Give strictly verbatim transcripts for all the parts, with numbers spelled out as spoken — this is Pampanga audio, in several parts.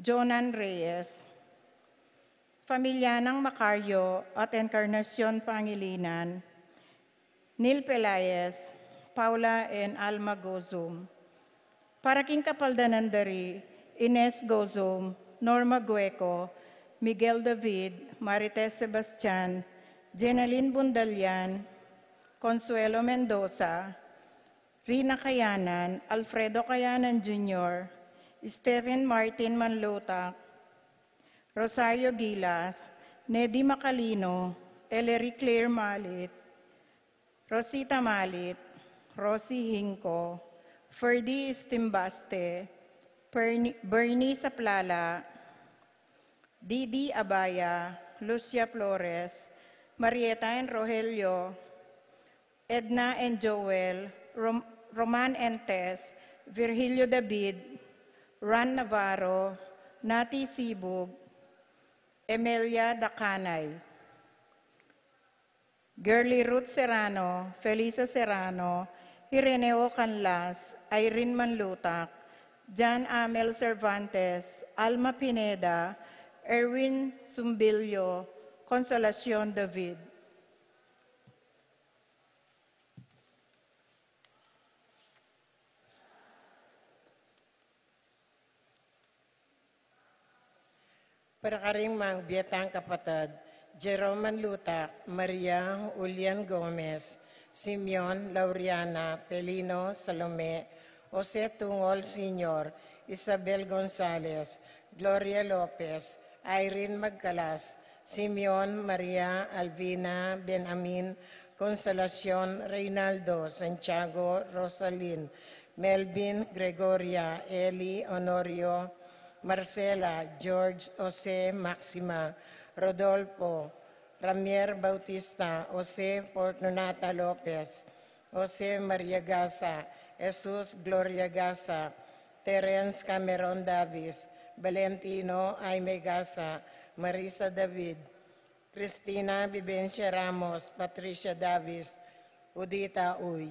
Jonan Reyes, familia nang Macario at Encarnacion Pangilinan, Neil Pelaez, Paula and Alma Gozum. Para king kapaldanan da ri Ines Gozum, Norma Gueco, Miguel David, Marites Sebastian, Jeneline Bundalian, Consuelo Mendoza, Rina Kayanan, Alfredo Kayanan Junior, Stephen Martin Manlutak, Rosario Gilas, Nedy Macalino, Ellery Claire Malit, Rosita Malit, Rosie Hinco, Ferdy Istimbaste, Bernie, Bernie Saplala, Didi Abaya, Lucia Flores, Marieta and Rogelio, Edna and Joel, Rom-, Roman and Tess, Virgilio David, Ran Navarro, Nati Sibug, Emelia Dacanay, Girly Ruth Serrano, Felisa Serrano, Ireneo Canlas, Irene Manlutak, Jan Amel Cervantes, Alma Pineda, Erwin Sumbilio, Consolacion David. Para karing mangbietang kapatad, Jerome Manlutak, Maria Julian Gomez, Simeon, Lauriana, Pelino, Salome, Jose Tungol Senior, Isabel Gonzalez, Gloria Lopez, Irene Magcalas, Simeon, Maria, Alvina, Benamin, Consolacion, Reynaldo, Santiago, Rosalyn, Melvin, Gregoria, Eli, Honorio, Marcela, George, Jose, Maxima, Rodolfo, Ramier Bautista, Jose, Fortunata Lopez, Jose Maria Gasa, Jesus Gloria Gasa, Terence Cameron Davis, Valentino Aime Gasa, Marisa David, Cristina Vivencia Ramos, Patricia Davis, Udita Uy.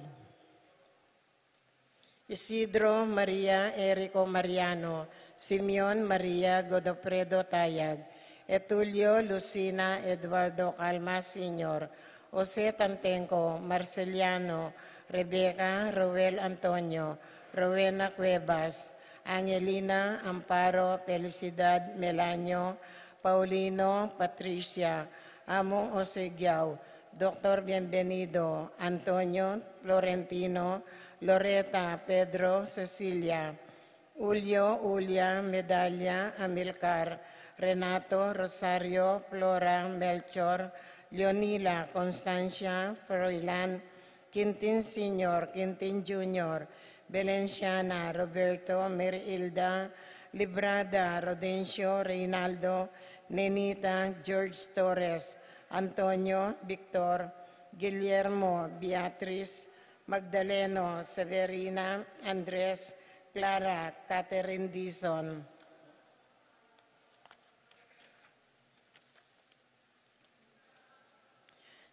Isidro Maria Erico Mariano, Simeon Maria Godofredo Tayag, Etulio Lucina Eduardo Calma Senior, Jose Tantenco, Marceliano, Rebecca Roel Antonio, Rowena Cuevas, Angelina Amparo Felicidad Melanio, Paulino Patricia, Among Osegiao, Doctor Bienvenido, Antonio Florentino, Loreta, Pedro, Cecilia, Julio, Julia, Medalia, Amilcar, Renato, Rosario, Flora, Melchor, Leonila, Constancia, Froilan, Quintin Senior, Quintin Junior, Belenciana, Roberto, Merilda, Librada, Rodencio, Reynaldo, Nenita, George Torres, Antonio, Victor, Guillermo, Beatriz, Magdaleno, Severina, Andres, Clara, Catherine Dizon.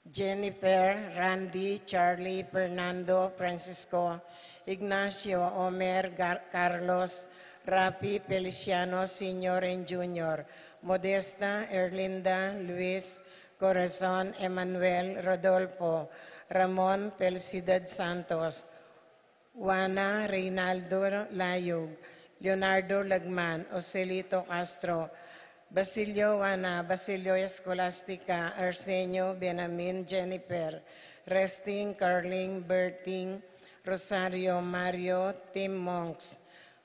Jennifer, Randy, Charlie, Fernando, Francisco, Ignacio, Omer, Gar-, Carlos, Rafi, Feliciano Senior and Junior, Modesta, Erlinda, Luis, Corazon, Emmanuel, Rodolfo, Ramon, Felicidad Santos, Juana, Reynaldo Layug, Leonardo Lagman, Joselito Castro, Basilio Juana, Basilio Escolastica, Arsenio, Benamin, Jennifer, Resting, Carling, Berting, Rosario, Mario, Tim Monks,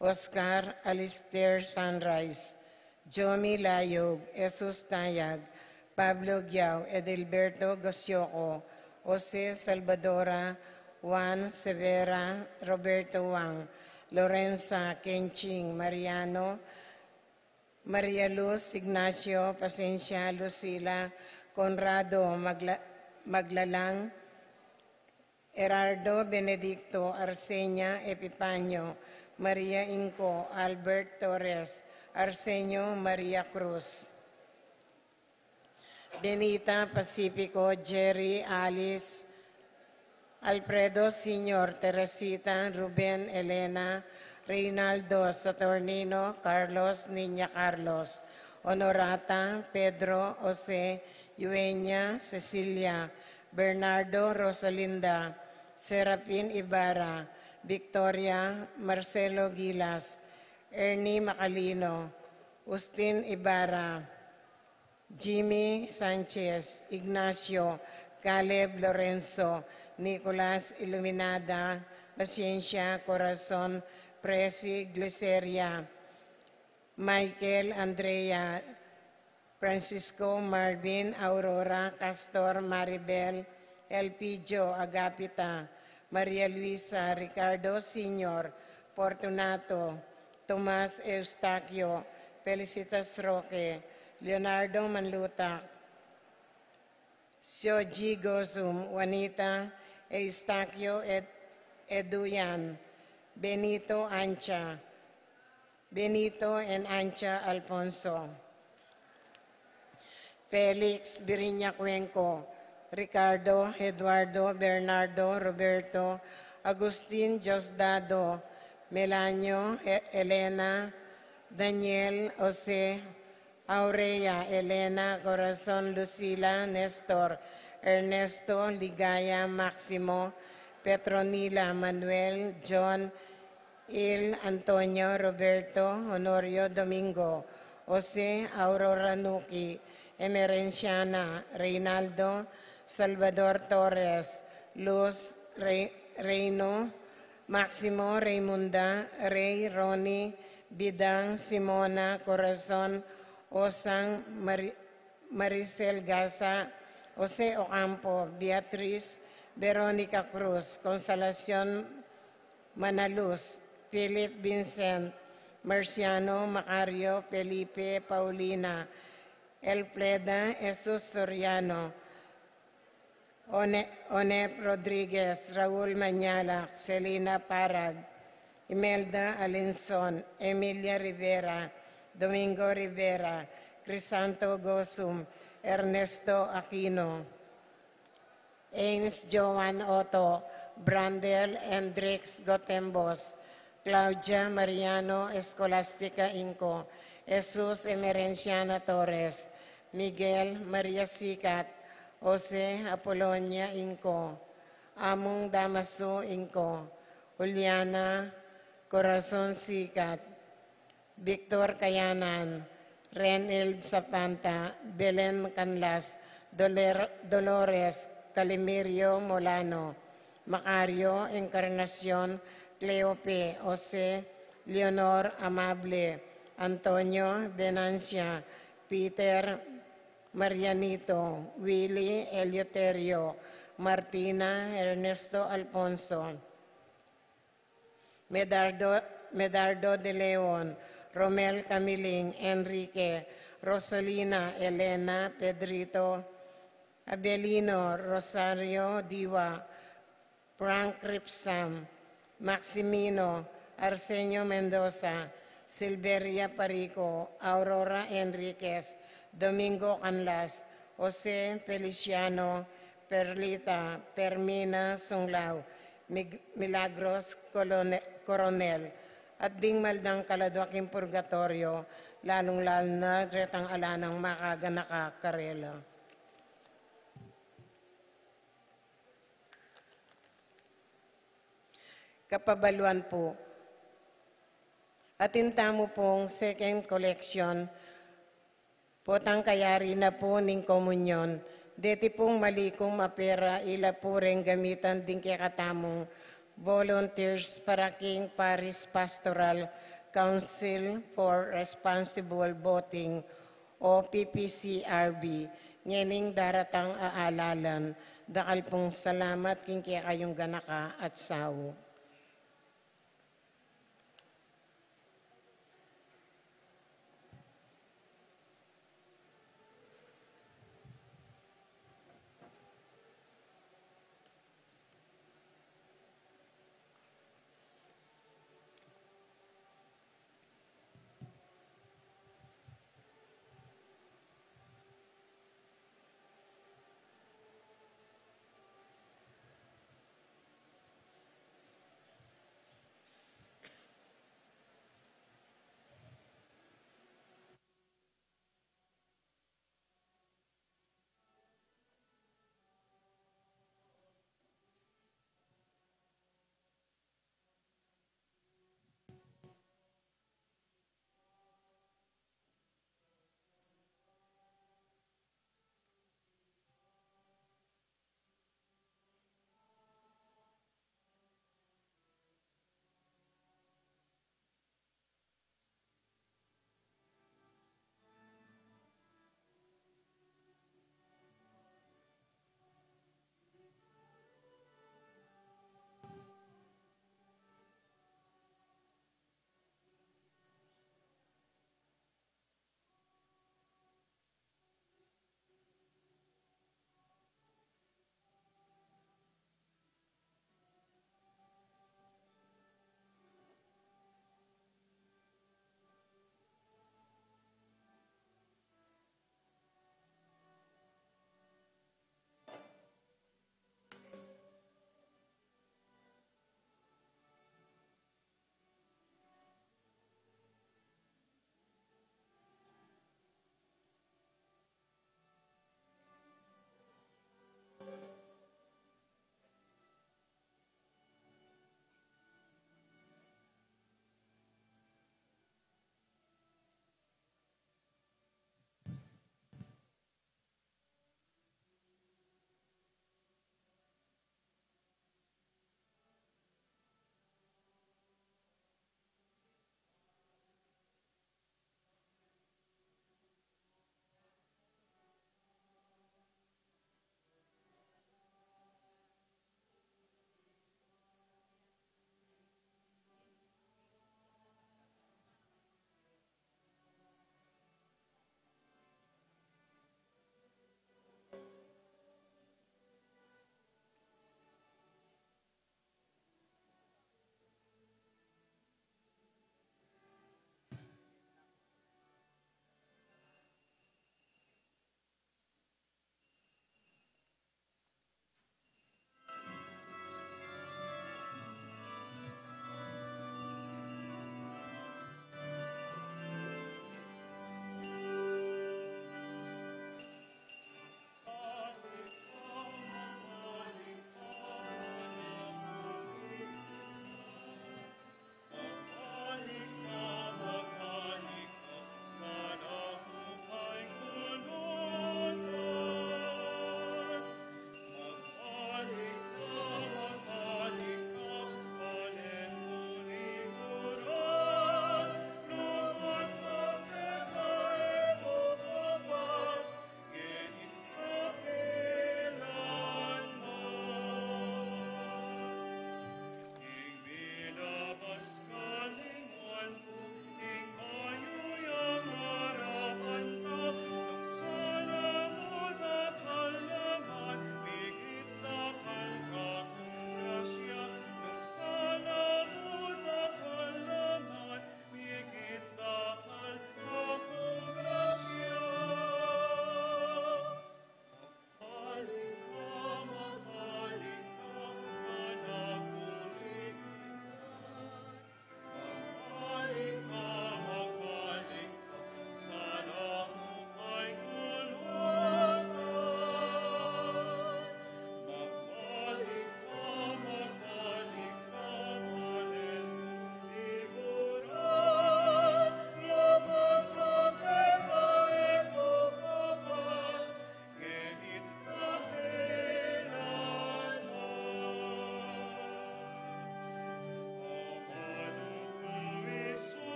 Oscar, Alistair Sunrise, Jomi Layug, Jesus Tayag, Pablo Giao, Edilberto Gasioco, Jose Salvadora, Juan Severa, Roberto Wang, Lorenza, Kenching, Mariano, Maria Luz, Ignacio, Pasencia, Lucila, Conrado, Magla-, Maglalang, Gerardo, Benedicto, Arsenia, Epifanio, Maria Inco, Albert Torres, Arsenio, Maria Cruz, Benita, Pacifico, Jerry, Alice, Alfredo Senior, Teresita, Ruben, Elena, Reynaldo Saturnino, Carlos Niña, Carlos Honorata, Pedro Jose, Yuenya Cecilia, Bernardo Rosalinda, Serafin Ibarra, Victoria Marcelo Gilas, Ernie Macalino, Justin Ibarra, Jimmy Sanchez, Ignacio, Caleb Lorenzo, Nicolas Iluminada, Paciencia Corazon, Presi Gliceria, Michael Andrea, Francisco Marvin, Aurora Castor, Maribel, Elpidio Agapita, Maria Luisa, Ricardo Senior, Fortunato, Tomas Eustaquio, Felicitas Roque, Leonardo Manluta, Sioji Gozum, Juanita Eustaquio, Ed-, Eduyan, Benito Ancha, Benito and Ancha Alfonso, Felix Biriña Cuenco, Ricardo, Eduardo, Bernardo, Roberto, Agustin, Diosdado, Melanio, E-, Elena, Daniel, Jose, Aurea, Elena, Corazon, Lucila, Nestor, Ernesto, Ligaya, Maximo, Petronila, Manuel, John, Il, Antonio, Roberto, Honorio, Domingo, Jose, Aurora, Nuki, Emerenciana, Reynaldo, Salvador Torres, Luz, Rey-, Reino, Maximo, Raymunda, Rey, Ronnie, Bidang, Simona, Corazon, Osang, Mari-, Maricel Gasa, Jose Ocampo, Beatriz, Veronica Cruz, Consolacion Manaluz, Philip Vincent, Marciano, Macario, Felipe, Paulina, Elfreda, Jesus Soriano, One-, Onep Rodriguez, Raul Mañalac, Selina Parag, Imelda Alinson, Emilia Rivera, Domingo Rivera, Crisanto Gosum, Ernesto Aquino, Ains Joan Otto, Brandel Hendrix Gotembos, Claudia Mariano Escolastica Inco, Jesus Emerenciana Torres, Miguel Maria Sicat, Jose Apolonia Inco, Among Damaso Inco, Juliana Corazon Sicat, Victor Kayanan, Reneld Sapanta, Belen Canlas, Doler-, Dolores Calimerio Molano, Macario Encarnacion, Cleope, Jose, Leonor Amable, Antonio Venancia, Peter Marianito, Willy Eleuterio, Martina Ernesto Alfonso, Medardo, Medardo de Leon, Romel Camiling, Enrique, Rosalina, Elena, Pedrito, Abelino, Rosario Diwa, Frank Ripsam, Maximino, Arsenio Mendoza, Silveria Parico, Aurora Enriquez, Domingo Canlas, Jose Feliciano, Perlita, Permina Sunglao, Mig-, Milagros Colone-, Coronel, at ding maldang kaladwa king purgatorio, lalung-lalu na retang ala nang makaganaka karela. Kapabaluan pu. Atin tamu pung second collection, potang kayari na pu ning komunyon. Deti pung malikum a pera, ila pu reng gamitan ding kekatamung volunteers para king Parish Pastoral Council for Responsible Voting o P P C R B, ngening daratang a alalan. Dakal pung salamat king kekayung ganaka at saup.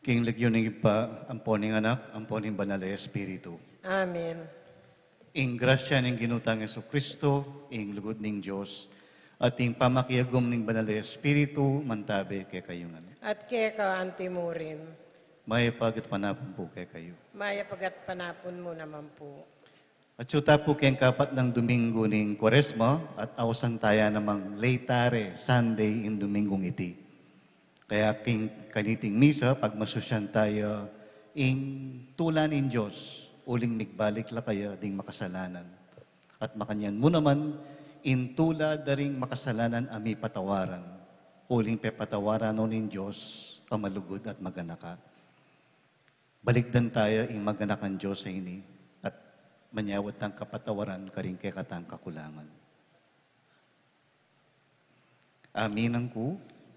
King lagyu ning Ibpa, ampo ning Anak, ampo ning Banal a Espiritu. Amen. Ing grasya ning Ginu tang Jesucristo, ing lugud ning Dios, at ing pamakiagum ning Banal a Espiritu, mantabe kekayu ngan. At keka antimurin. Mayap a gatpanapun pu kekayu. Mayap a gatpanapun mu naman pu. Atyu ta pu keng kapat nang Domingo ning Kuaresma at ausan taya namang Laetare Sunday ing Domingong iti. Kaya king kaniting misa, pagmasusyan taya ing tula ning Dios, uling migbalik la kaya ding makasalanan. At makanyan mu naman, ing tula da ring makasalanan a mipatawaran, uling pepatawaran no ning Dios a malugud at maganaka. Balikdan taya ing maganakan Dios a ini, at manyawad tang kapatawaran karing kekatang kakulangan. Aminan ku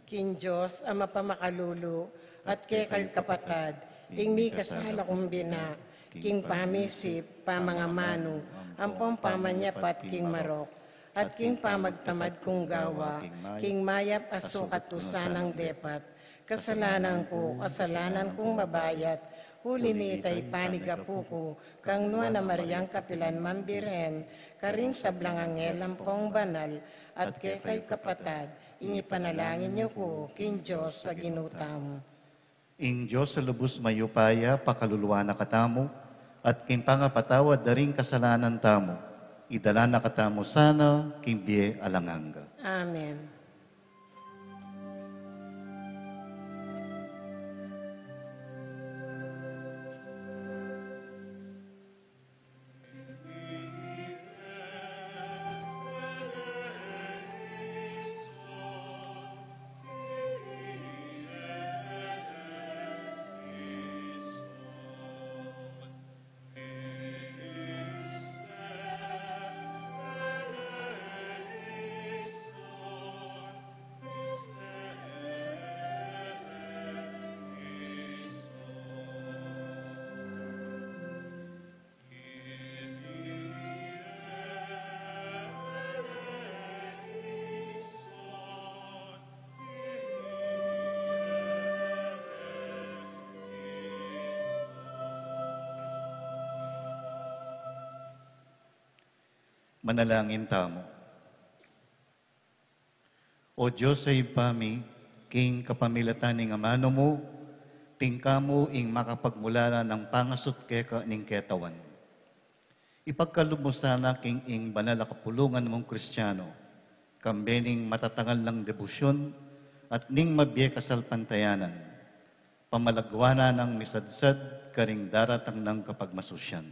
king Dios a mapamakalulu, at kekayu kapatad, ing mikasala kung bina, king pamisip, pamangamanu, ampong pamanyapat king marok, at king pamagtamad kung gawa, king mayap a sukat ku sanang depat. Kasalanan ku, kasalanan kung mabayat, uli nita ipanigapu ku kang Nuan a Mariang kapilan man Birhen, karing sablang anghel ampong banal, at kekayu kapatad, ing ipanalangin yu ku king Dios a Ginu tamu. Ing Dios a lubus mayupaya pakaluluan na katamu, at king pangapatawad da ring kasalanan tamu, idala na katamu sana king bie alang angga. Amen. Manalangin tamu. O Dios a Ibpa mi, king kapamilatan ning amanu mu, tingka mu ing makapagmulala nang pangasut keka ning ketawan. Ipagkalub mu sana king ing banal a kapulungan mung Kristiano, kambe ning matatangal nang debosyun at ning mabie kasalpantayanan, pamalagwanan nang misadsad karing daratang nang kapagmasusyan.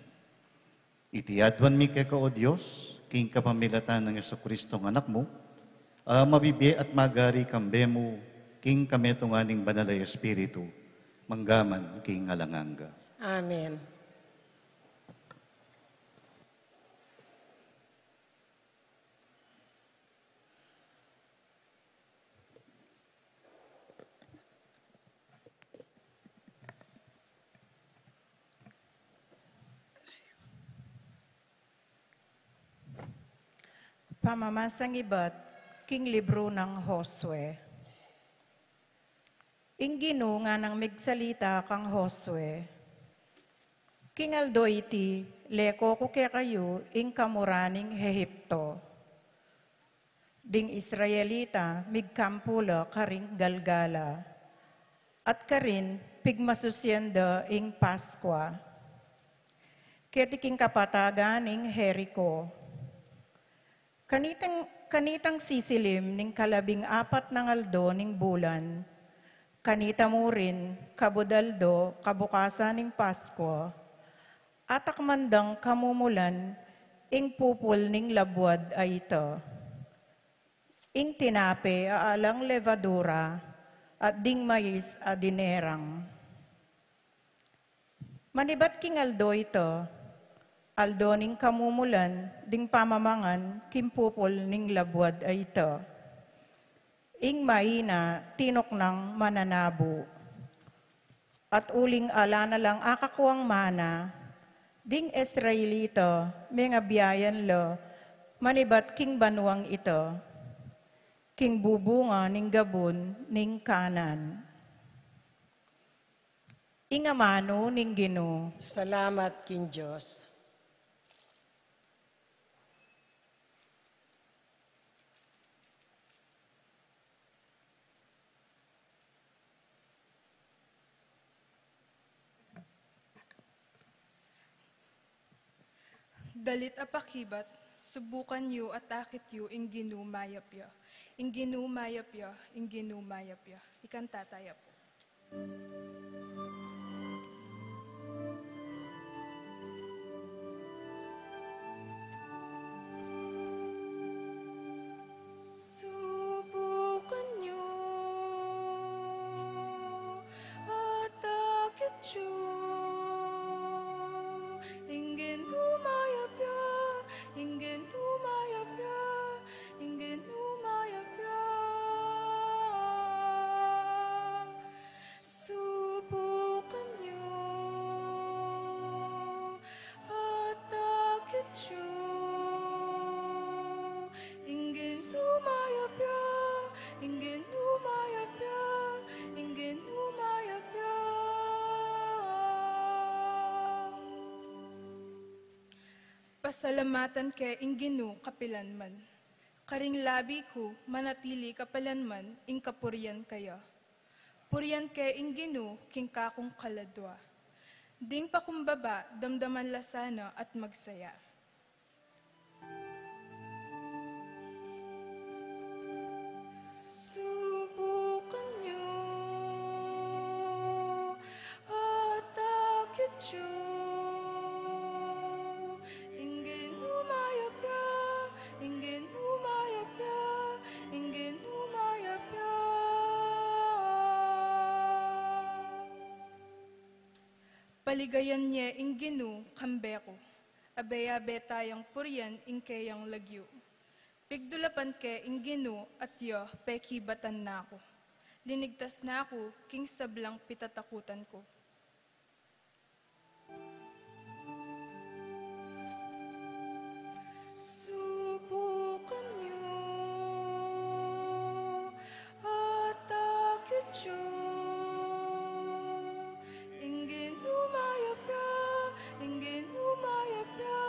Iti aduan mi keka, o Dios, king kapamilatan nang Jesucristong Anak mu, a mabibie at magari kambe mu king kametungan ning Banal a Espiritu, manggaman king alang angga. Amen. Pamamasang ibat king libru nang Josue. Ing Ginu nganang migsalita kang Josue, king aldo iti, leko ku kekayu ing kamura ning Egipto. Ding Israelita migkampu la karing Galgala, at karin pigmasusyan da ing Paskua keti king kapatagan ning Jerico. Kanitang, kanitang sisilim ning kalabing apat nang aldo ning bulan, kanita mu rin, kabud aldo kabukasan ning Paskua, atakman dang kamumulan ing pupul ning labuad a ita, ing tinape a alang levadura, at ding mais a dinerang. Manibat king aldo ita, aldo ning kamumulan ding pamamangan king pupul ning labuad a ita, ing maina tinuknang mananabu. At uling ala na lang akakuang mana, ding Israelita mengabiayan la manibat king banuang ita, king bubunga ning gabun ning Kanaan. Ing amanu ning Ginu. Salamat king Dios. Dalit a pakibat, subukan yu at akit yu, ing Ginu mayap ya. Ing Ginu mayap ya, ing Ginu mayap ya. Ikanta taya pu. Subukan yu at akit yu, ing Ginu mayap ya, ing Ginu mayap ya, ing Ginu mayap ya. Subukan yu at akit yu, ing Ginu mayap ya, ing Ginu mayap ya, ing Ginu mayap ya. Pasalamatan ke ing Ginu kapilanman. Karing labi ku manatili kapilanman ing kapurian kaya. Purian ke ing Ginu king kakung kaladua. Ding pakumbaba, damdaman la sana at magsaya. Subukan yu at akit yu, ing Ginu mayap ya, ing Ginu mayap ya, ing Ginu mayap ya. Paligayan ye ing Ginu kambe ku, abe-abe tayang purian ing keyang lagyu. Pigdulapan ke ing Ginu at ya pekibatan na ku. Linigtas na ku king sablang pitatakutan ku. Subukan yu at akit yu, ing Ginu mayap ya, ing Ginu mayap ya,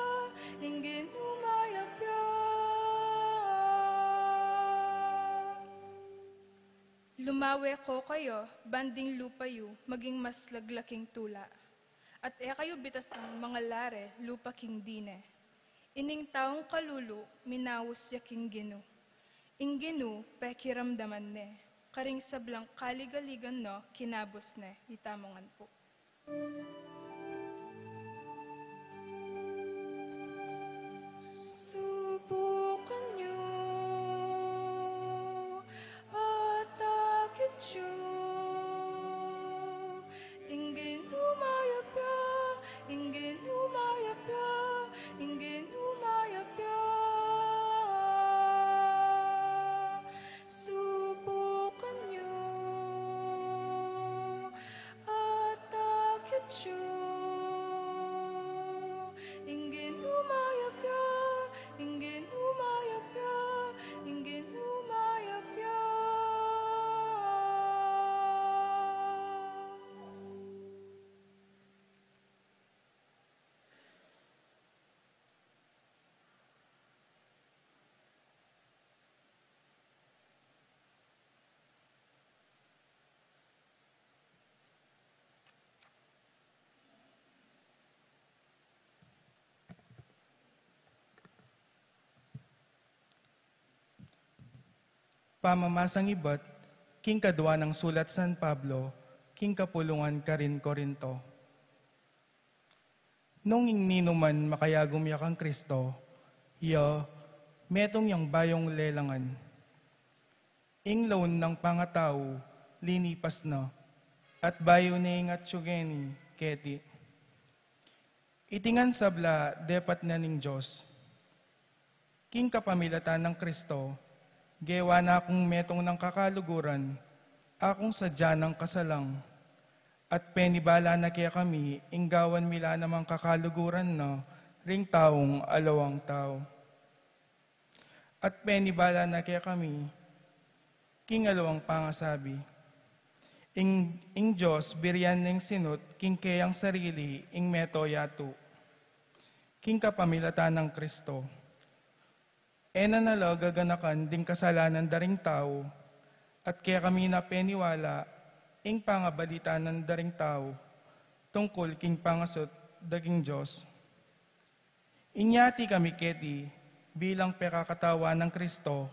ing Ginu mayap ya. Lumawe ko kayu, ban ding lupa yu maging mas laglaking tula. At e kayu bitasang mangalare lupa king dine. Ining taung kalulu, minaus ya king Ginu. Ing Ginu, pekiramdaman ne, karing sablang kaligaligan no, kinabus ne, itamu ngan pu. Subukan yu at akit yu, ing Ginu mayap ya, ing Ginu mayap ya, ing Ginu mayap ya. Subukan yu at akit yu, ing Ginu mayap ya, ing Ginu mayap ya, ing Ginu mayap ya. Pamamasang ibat king kadua nang sulat San Pablo king kapulungan karin Corinto. Nung ing ninuman makayagum ya kang Kristo, ya metung yang bayung lelangan. Ing laun nang pangatau linipas na, at bayu ne ing atyu ngeni keti. Iti ngan sabla depat na ning Dios. King kapamilatan nang Kristo, gewa na kung metung nang kakaluguran, akung sadya nang kasalang, at penibala na kekami ing gawan mi la namang kakaluguran na ring taung alawang tau. At penibala na kekami king alawang pangasabi. Ing, ing Dios birian neng sinut king keyang sarili ing meto yatu, king kapamilatan nang Kristo. E na na la gaganakan ding kasalanan da ring tau, at kekami na peniwala ing pangabalita na da ring tau tungkul king pangasut da king Dios. Inya ati kami keti bilang pekakatawan nang Kristo,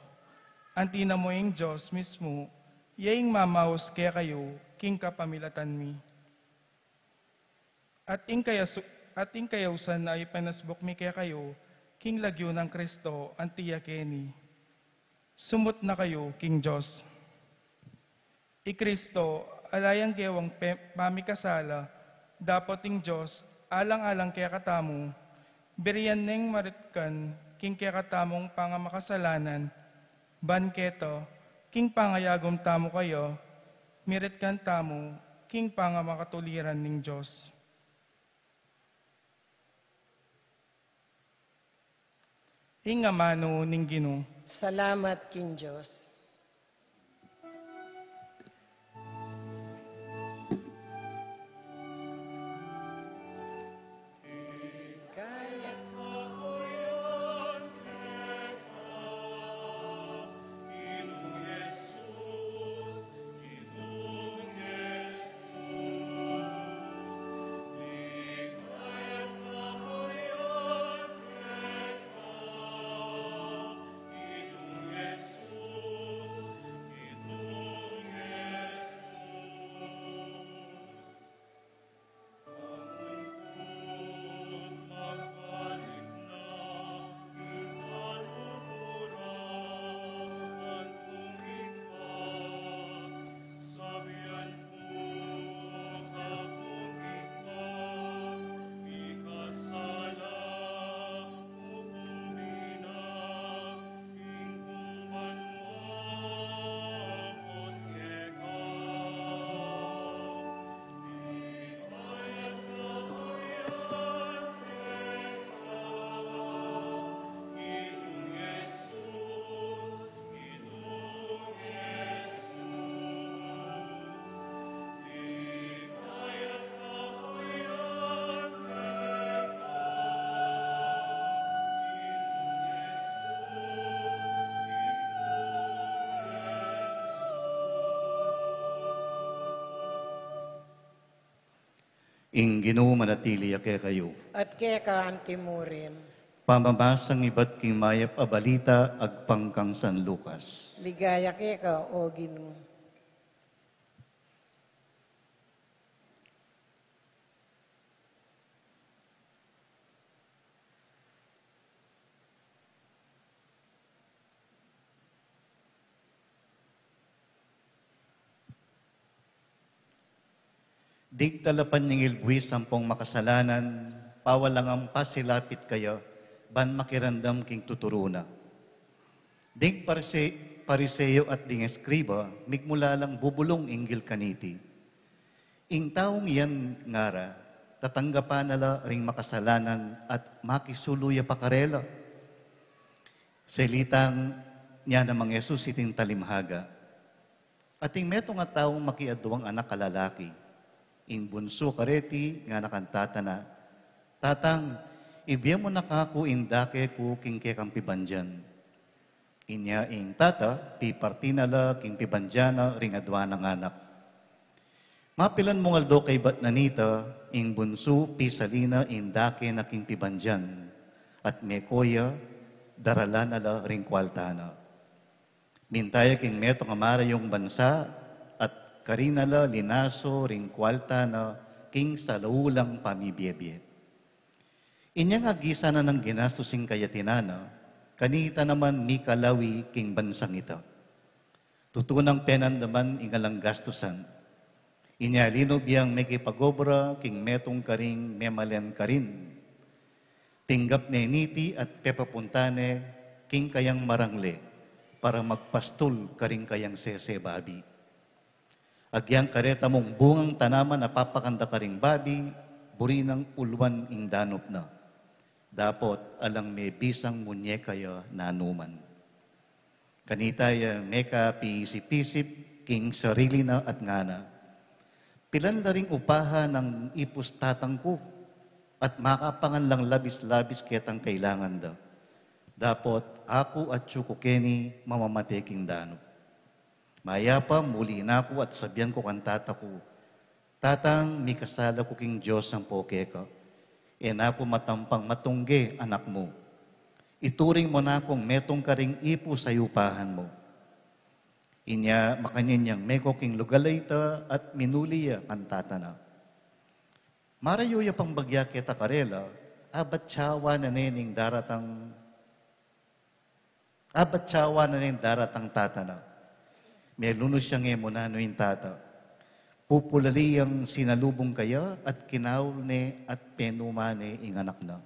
anti na mu ing Dios mismu ya ing mamaus kekayu king kapamilatan mi. At ing kayasu-, at ing kayausan a ipanasbuk mi kekayu king lagyu nang Kristo, anti ya keni. Sumut na kayu king Dios. I Kristo, ala yang gewang pe-, pamikasala, dapot ing Dios, alang-alang kekatamu, birian neng maritkan king kekatamung pangamakasalanan, ban keta, king pangayagum tamu kaya, miritkan tamu king pangamakatuliran ning Dios. Ing amanu ning Ginu. Salamat king Dios. Ing Ginu manatili ya kekayu. At keka anti murin. Pamamasan ibat king mayap a balita agpang kang San Lucas. Ligaya keka, O Ginu. Digta la panyingil buis ampong makasalanan, pawalang ampong pasilapit kaya, ban makiramdam king tuturu na. Ding Parise-, Pariseo at ding eskriba, migmula lang bubulung inggil kaniti. Ing taung iyan ngara, tatanggapan na la ring makasalanan at makisulu ya pa karela. Salitang nia namang Jesus iting talimhaga. Ating metung a taung makiadwang anak a lalaki. Ing bunsu kareti ngana kang tata na, "Tatang, ibie mu na kaku ing dake ku king kekang pibandian." Inya ing tata, piparti na la king pibandian na ring adwa nang anak. Mapilan mung aldo kaybat na nita, ing bunsu, pisali na ing dake na king pibandian, at meko ya, daralan na la ring kualta na. Minta ya king metung a marayung bansa, at karin na la linasu ring kualta na king salaulang pamibiebie. Inyang agisan na nang ginastus ing kayatinan na, kanita naman mikalawi king bansang ita. Tutu nang penandaman ing alang gastusan. Inya linub yang mekipagobra king metung karing memalen karin. Tinggap ne niti at pepapunta ne king kayang marangle para magpastul karing kayang sese babi. Agyang kareta mung bungang tanaman a papakanta karing babi, buri nang uluan ing danup na. Dapot alang mebisang munyeka ya nanuman. Kanita ya mekapiisip-isip king sarili na at ngana, Pilan la ring upahan nang ipus tatang ku, at makapangan lang labis-labis ketang kailangan da. Dapot aku atyu ku keni mamamate king danu. Mayap a muli na ku at sabian ku kang tata ku, "Tatang, mikasala ku king Dios ampo keka. E na ku matampang matungge anak mu. Ituring mu na kung metung karing ipus a upahan mu." Inya makanyan yang meko king lugal a ita at minuli ya kang tata na. Marayu ya pang bagya keta karela, abat tsawa na ne ning daratang, abat tsawa na ning daratang tata na. Melunus yang e mu na nu ing tata. Pupulali yang sinalubung kaya at kinaul ne at penuma ne ing anak na.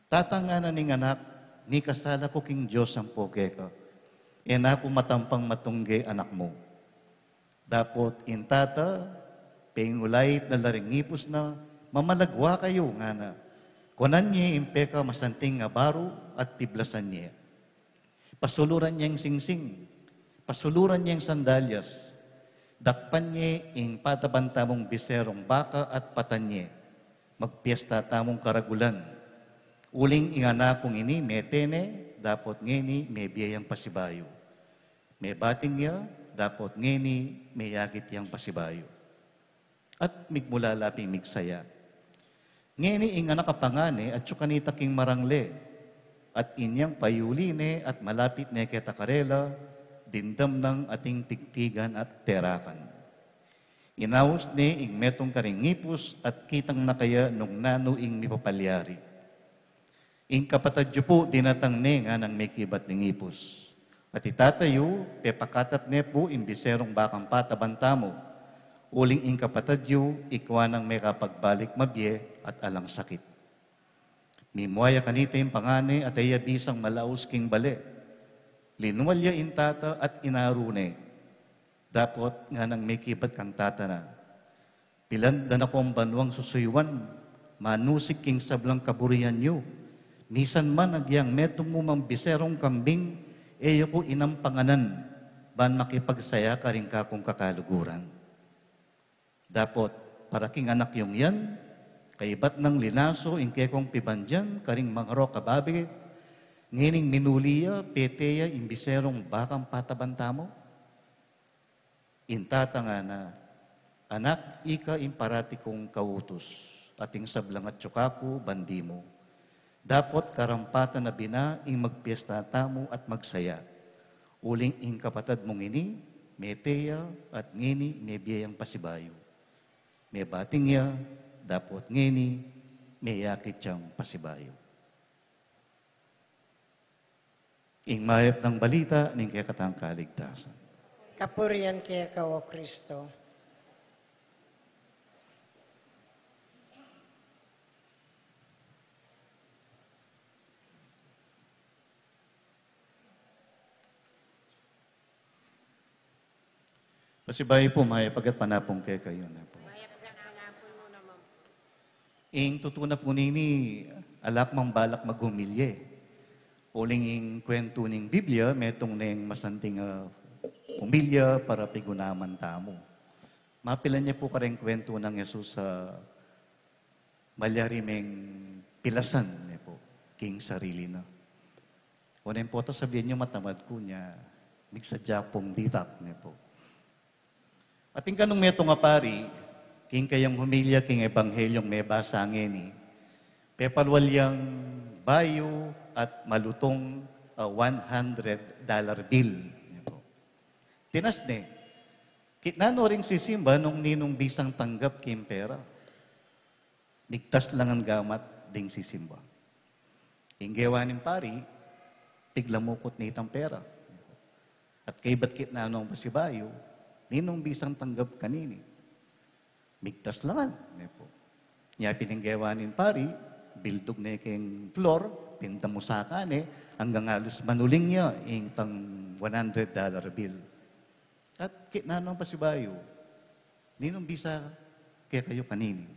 "Tatang," ngana ning anak, "mikasala ku king Dios ampo keka. E na ku matampang matungge anak mu." Dapot ing tata, pengulait na la ring ipus na, "Mamalagwa kayu," ngana. Kunan ye ing pekamasanting a baru at piblasan ye. Pasuluran yeng singsing, pasuluran yeng sandalyas, dakpan ye ing pataban tamung biserung baka at patan ye. Magpiesta tamung karagulan. Uling ing anak kung ini mete ne, dapot ngeni mebie yang pasibayu. Mebating ya, dapot ngeni meyakit yang pasibayu. At migmula la pin migsaya. Ngeni ing anak a pangane atyu kanita king marangle, at inyang payuli ne at malapit ne keta karela, dimdam nang ating tigtigan at terakan. Inaus ne ing metung karing ipus at kitang na kaya nung nanu ing mipapalyari. "Ing kapatad yu pu dinatang ne," nganang mekibat ning ipus. "At i tata yu, pepakatat ne pu ing biserung bakang pataban tamu. Uling ing kapatad yu, ikwa nang mekapagbalik mabie at alang sakit." Mimua ya kanita ing pangane at e ya bisang malaus king bale. Linual ya ing tata at inaru ne. Dapot nganang mekibat kang tata na, "Pilan da na kung banuang susuyuan, manusig king sablang kaburian yu. Misan man agyang metung mu mang biserung kambing, e yu ku inampanganan, ban makipagsaya karing kakung kakaluguran." Dapot, para king anak yung yan, kaibat nang linaso ing kekong pibandian karing mangarok a babe, ngening minuli ya, pete ya ing biserung bakang pataban tamu? Ing tata ngana, "Anak, ika ing parati kung kautus, at ing sablang atyu kaku bandi mu. Dapot karampatan na bina ing magpiesta tamu at magsaya. Uling ing kapatad mung ini, mete ya, at ngeni mebie yang pasibayu. Mebating ya, dapot ngeni meyakit yang pasibayu." Ing mayap nang balita ning kekatang kaligtasan. Kapurian keka, O Kristo. Pasibayu pu, mayap a panapung kekayu, ne pu. Ing tutu na pu nini, ala ku mang balak maghumilya. Uling ing kwentu ning Biblia, metung neng masanting a humilya para pigunaman tamu. Mapilan ye pu kareng kwentu nang Jesus a malyari meng pilasan, ne pu, king sarili na. O neng pota sabian yu matamad ku, nya migsadya pung ditak, ne pu. Atin kanung metung a pari, king kayang humilya king Ebanghelyung mebasa ngeni, pepalwal yang bayu at malutung a one hundred dollar bill, ne pu. Tinas ne, kitnan no ring sisimba nung ninung bisang tanggap king pera. Migtas la ngan gamat ding sisimba. Ing gewa ning pari, piglamukut ne itang pera. At kaybat kitnan nong pasibayu, ninung bisang tanggap kanini? Migtas la ngan, ne pu. Nya pin ing gewa ning pari, bildug ne keng floor, pindamusakan ne, anggang alus manuling ya ing tang one hundred dollar bill. At kitnan nong pasibayu, ninung bisa kekayu kanini?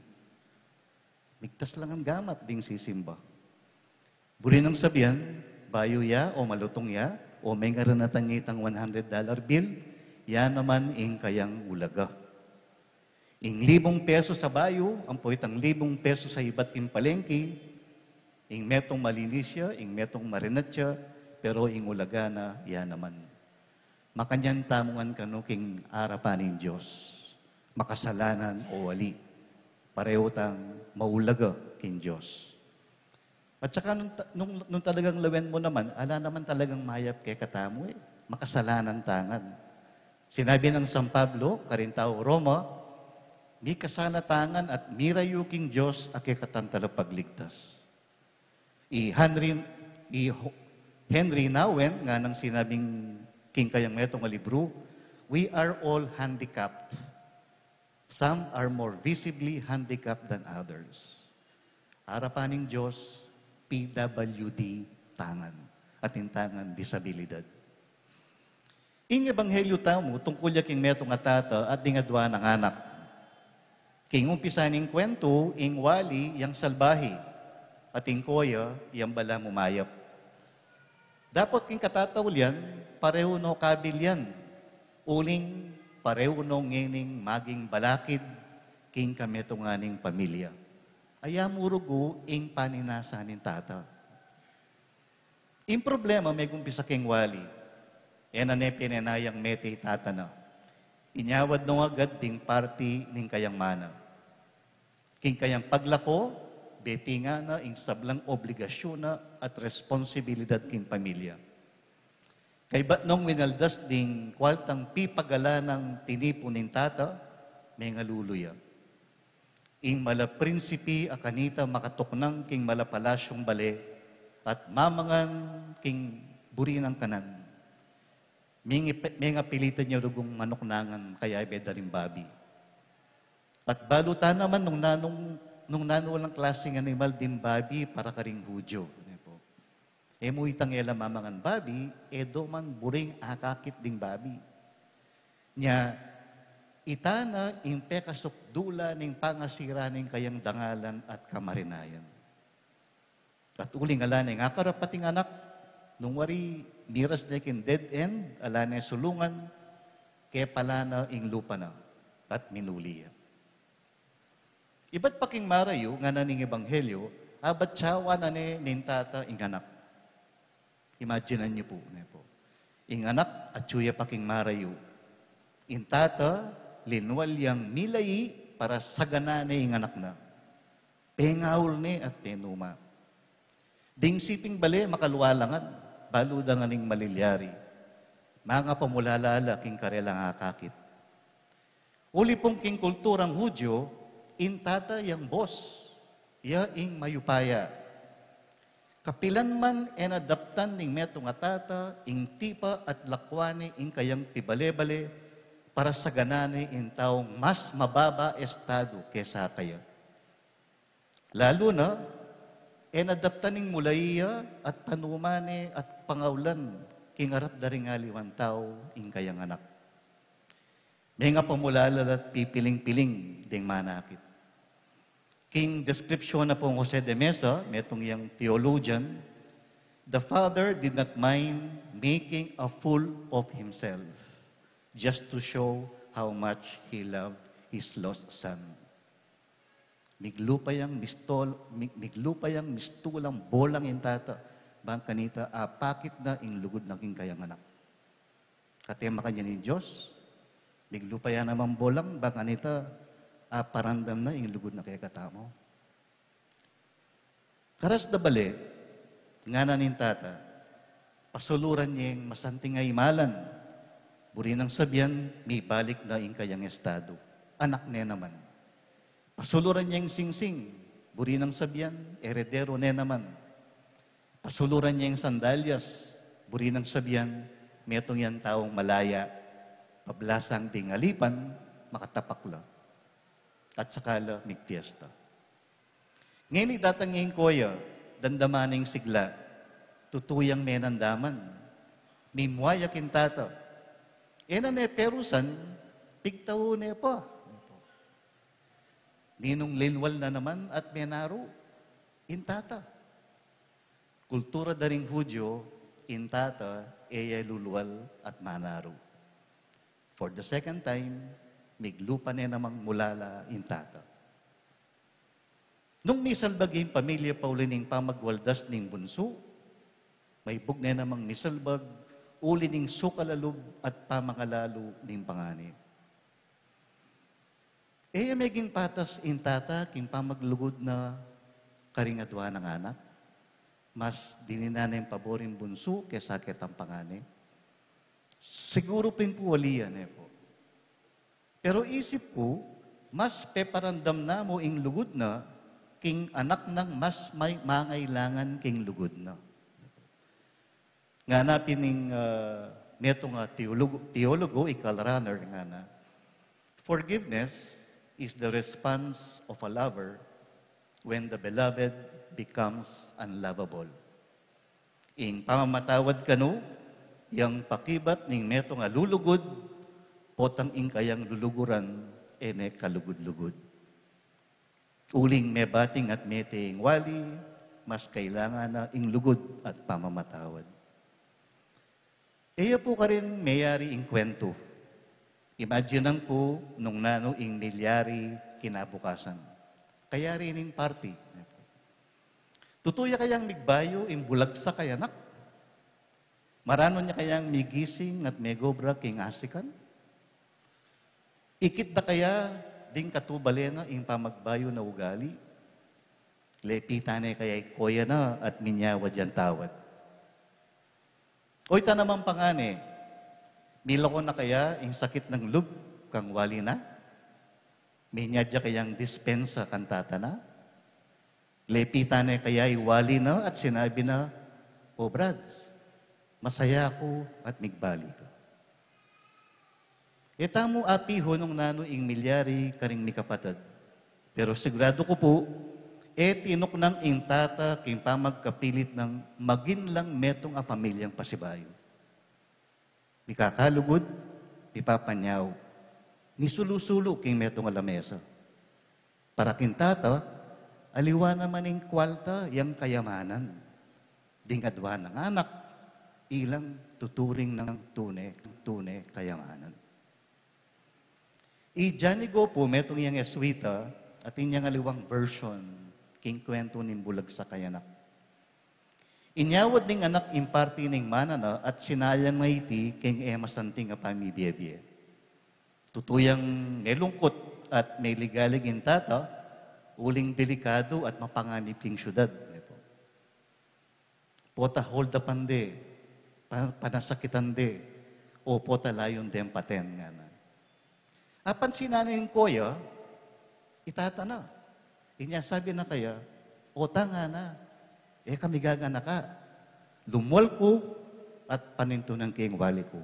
Migtas la ngan gamat ding sisimba. Buri nang sabian, bayu ya o malutung ya, o mengaranatan ya itang one hundred dollar bill, ya naman ing kayang ulaga. Ing libung peso sa bayu, ampo itang libung peso sa ibat king palengki, ing metung malinis ya, ing metung marinat ya, pero ing ulaga na, ya naman. Makanyan tamu ngan kanu king arapan ning Dios, makasalanan o ali, pareho tang maulaga king Dios. At saka nung, ta- nung, nung talagang lawen mu naman, ala naman talagang mayap kekatamu e. Makasalanan ta ngan. Sinabi nang San Pablo, karing tau Roma, mikasala ta ngan at mirayu king Dios a kekatang talapagligtas. I Henri, i Ho- Henri Nouwen, nganang sinabing king kayang metung a libru, "We are all handicapped. Some are more visibly handicapped than others." Arapan ning Dios, P W D ta ngan. Atin ta ngan disabilidad. Ing ebanghelyu tamu, tungkul ya king metung a tata at ding adua nang anak. King umpisa ning kwentu, ing wali yang salbahe, at ing koya yang balamu mayap. Dapot king katataulian, pareho no kabil yan. Uling pareho no ngening maging balakid king kametungan ning pamilya. Aya mu rugu ing paninasa ning tata. Ing problema, megumpisa king wali. E na ne penenayang mete i tata na. Inyawad no agad ding parti ning kayang mana. King kayang paglako, betingan na ing sablang obligasyun na at responsibilidad king pamilya. Kaybat nong winaldas ding kwaltang pipagalan nang tinipun ning tata, mengalulu ya. Ing mala prinsipi a kanita makatuknang king mala palasyung bale at mamangan king buri nang kanan. Mengipe- mengapilitan ya rugung manuknangan kayabe da ring babi. At balu ta naman nung nanung, nung nanu lang klaseng animal ding babi para karing Hudyo. Ne po? E mu itang e la mamangan babi, e do man buring akakit ding babi. Nya, ita na ing pekasukdulan ning pangasira ning kayang dangalan at kamarinayan. At uling ala ne ngan akarap ating anak, nung wari miras ne king dead end, ala ne sulungan, kepala na ing lupa na, at minuli ya. Ibat pa king marayu, ngana ning ebanghelyu, abatsawan na ne ning tata ing anak. Imaginan yu pu, ne po. Ing anak, atyu ya pa king marayu. Ing tata, linwal yang milai para saganan ne ing anak na. Pengaul ne at penuma. Ding siping bale, makalwa la ngan, balu da ngan ing malilyari. Mangapamulala la king karelang akakit. Uli pung king kulturang Hudyo, ing tata yang boss, ya ing mayupaya. Kapilan man e na daptan ning metung a tata ing tipa at lakwan ne ing kayang pibale-bale para saganan ne ing taung mas mababa estadu kesa kaya. Lalu na, e na daptan ning mulai ya at panuman ne at pangaulan king arap da ring aliwang tau ing kayang anak. Mengapamulala la't pipiling-piling ding manakit. King description na pung Jose de Mesa, metung yang theologian, the father did not mind making a fool of himself just to show how much he loved his lost son. Miglupa yang mistol, mig- miglupa yang mistulang bolang ing tata, bang kanita apakit na ing lugud na king kayang anak. Kate makanyan ing Dios, miglupa ya naman bolang, bang kanita aparandam na ing lugud na kekatamu. Karas da bale, ngana ning tata, pasuluran yeng masanting a imalan, buri nang sabian, mibalik na ing kayang estadu. Anak ne naman. Pasuluran yeng singsing, buri nang sabian, eredero ne naman. Pasuluran yeng sandalyas, buri nang sabian, metung yang taung malaya, pablasang ding alipan, makatapak la. At saka la migpiesta. Ngeni datang ing koya, damdaman ing sigla, tutu yang menandaman, mimua ya king tata. E na ne perusan, pigtau ne pa. Ninung linwal na naman at menaru, ing tata. Kultura da ring Hudyo, ing tata, e ya lulwal at manaru. For the second time, Miglupa ne namang mulala ing tata. Nung misalbag ing pamilya pauli ning pamagwaldas ning bunsu, maibug ne namang misalbag uli ning sukal a lub at pamangalalu ning pangani. E ya meging patas ing tata king pamaglugud na karing adua nang anak, mas dininan ne ing pabor ing bunsu kesa ketang pangani. Siguru pin pu ali ya ne pu. Pero isip ku, mas peparamdam na mu ing lugud na king anak nang mas may mangailangan king lugud na. Ngana pin ning, ah, metung a teologo, teologo, i Karl Rahner, ngana, "Forgiveness is the response of a lover when the beloved becomes unlovable." Ing pamamatawad kanu, yang pakibat ning metung a lulugud, potang ing kayang luluguran, e ne kalugud-lugud. Uling mebating at mete ing wali, mas kailangan na ing lugud at pamamatawad. E ya pu karin meyari ing kwentu. Imaginan ku nung nanu ing milyari kinabukasan. Kayari ning party. Tutu ya kayang migbayu ing bulagsak a anak? Maranun ya kayang migising at megobra king asikan? Ikit da kaya ding katubale na ing pamagbayu na ugali? Lepitan ne kaya ing koya na at minyawad yang tawad? O ita namang pangani, milako na kaya ing sakit nang lub kang wali na? Minyad ya kayang dispensa kang tata na? Lepitan ne kaya ing wali na at sinabi na, "O Brads, masaya ku at migbalik ka." E tamu apihu nung nanu ing milyari karing mikapatad. Pero siguradu ku pu, e tinuknang ing tata king pamagkapilit nang magin lang metung a pamilyang pasibayu. Mikakalugud, mipapanyau, misulu-sulu king metung a lamesa. Para king tata, aliwa naman ing kwalta yang kayamanan. Ding adua nang anak, ilang tuturing nang tune, tune kayamanan. I Johnny Go pu, metung yang Jesuita, atin yang aliwang version king kwentu ning bulagsak a anak. Inyawad ning anak ing parti ning mana na at sinayang na iti king e masanting a pamibie-bie. Tutu yang melungkut at meligalig ing tata, uling delikadu at mapanganib king syudad. Pota hold-upan de, pa-, panasakitan de, o pota layun deng paten, ngana. Apansinan ne ning koya, i tata na. Inya sabi na kaya, "O ta," ngana, "e ka migaganaka. Lumwal ku at panintunan ke ing wali ku.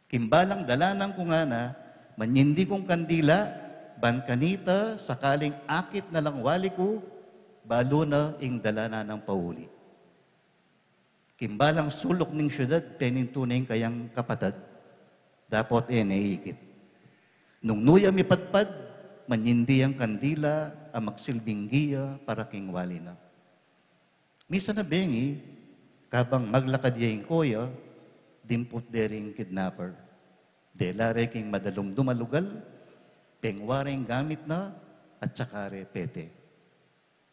King balang dalanan ku," ngana, "manyindi kung kandila, ban kanita sakaling akit na lang wali ku, balu na ing dalanan nang pauli. King balang suluk ning syudad, penintu ne ing kayang kapatad, dapot e ne ikit. Nung nu ya mipatpat, manyindi yang kandila a magsilbing giya para king wali na." Misan a bengi, kabang maglakad ya ing koya, dimput de ring kidnapper. Dela re king madalumdum a lugal, pengwa re ing gamit na, at saka re pete.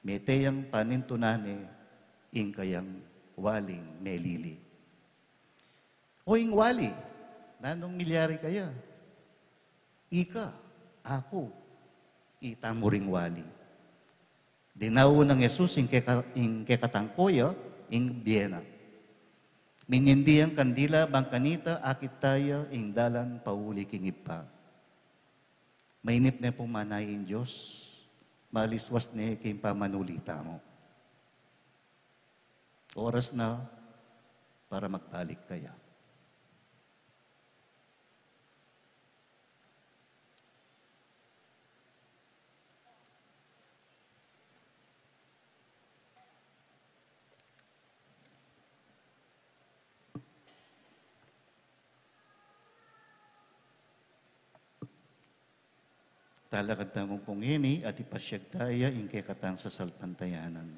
Mete yang panintunan ne ing kayang waling melili. "O ing wali, nanung milyari kaya?" "Ika, aku," ita mu ring wali. Dinau nang Jesus ing keka-, ing kekatang koya, ing bie na. Minyindi yang kandila, ban kanita akit taya ing dalan pauli king Ibpa. Mainip ne pung manaya ing Dios, maliswas ne king pamanuli tamu. Oras na para magbalik kaya. Talakad tamu pung ngeni at ipasyag taya ing kekatang sasalpantayanan.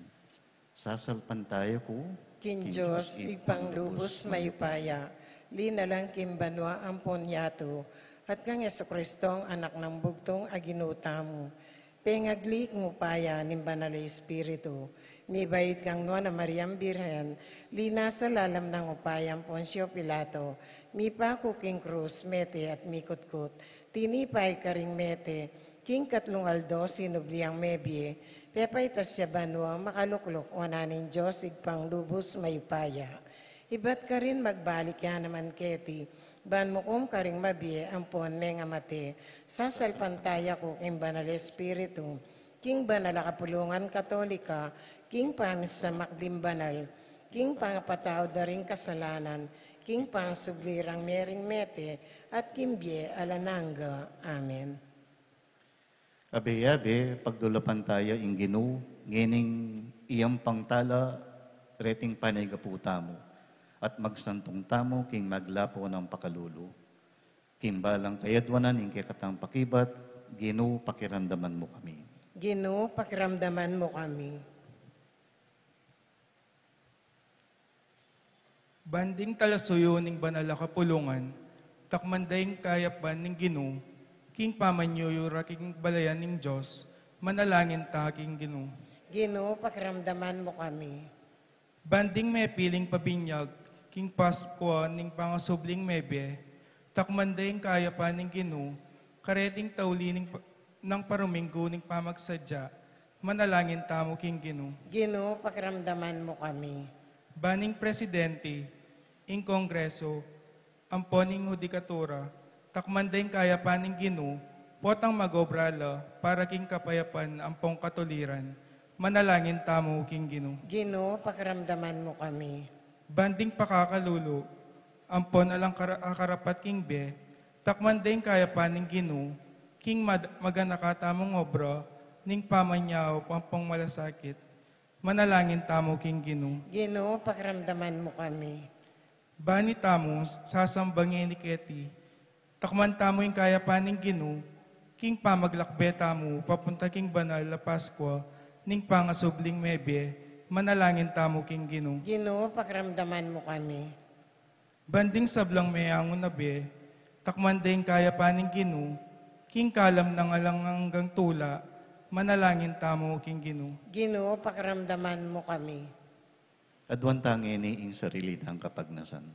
Sasalpantaya ku king Dios, Ibpang lubus mayupaya, linalang king banua ampon yatu, At kang Jesucristo, ang Anak nang Bugtung a Ginu tamu, pengagli king upaya ning Banal a Espiritu, mibait kang Nuan a Mariang Birhen, linasa lalam nang upaya nang Poncio Pilato, mipaku king krus, mete at mikutkut, tinipa ya karing mete, king katlung aldo sinubli yang mebie, pepaitas ya banua, makalukluk wanan ning Dios Ibpang lubus mayupaya. Ibat karin magbalik ya naman keti, ban mukum karing mabie ampon mengamate. Sasalpantaya ku king Banal Espiritu, king banal a kapulungan Katolika, king pamisamak ding banal, king pangapatawad da ring kasalanan, king pangsubli rang mering mete, at king bie alang angga. Amen. Abe-abe, pagdulapan taya ing Ginu, ngening iyam pang tala reting panyawad tamu, at magsantung tamu king maglapo nang pakalulu. King balang kayadwanan ning kekatang pakibat, Ginu, pakiramdaman mu kami. Ginu, pakiramdaman mu kami. Ban ding talasuyu ning banal a kapulungan, takman da ing kayapan ning Ginu, king pamanyuyu ra king balayan ning Dios, manalangin ta king Ginu. Ginu, pakiramdaman mu kami. Ban ding mepiling pabinyag, king Paskua ning pangasubling mebie, takman da ing kayapan ning Ginu, kareting tauli ning pa-, nang paruminggu ning pamagsadya, manalangin tamu king Ginu. Ginu, pakiramdaman mu kami. Ban ing presidente, ing Kongreso, ampon ing hudikatura, takman da ing kayapan ning Ginu, potang mag-obra la para king kapayapan ampon katuliran, manalangin tamu king Ginu. Ginu, pakiramdaman mu kami. Ban ding pakakalulu, ampon alang kara-, akarapat king bie, takman da ing kayapan ning Ginu, king mad-, maganaka tamung obra, ning pamanyaup ampon malasakit, manalangin tamu king Ginu. Ginu, pakiramdaman mu kami. Ban itamu, sasamba ngeni keti, takman tamu ing kayapan ning Ginu, king pamaglakbe tamu, papunta king banal a Paskua, ning pangasubling mebie, manalangin tamu king Ginu. Ginu, pakiramdaman mu kami. Ban ding sablang meangu na bie, takman da ing kayapan ning Ginu, king kalam nang alang anggang tula, manalangin tamu king Ginu. Ginu, pakiramdaman mu kami. Aduan ta ngeni ing sarili tang kapagnasan.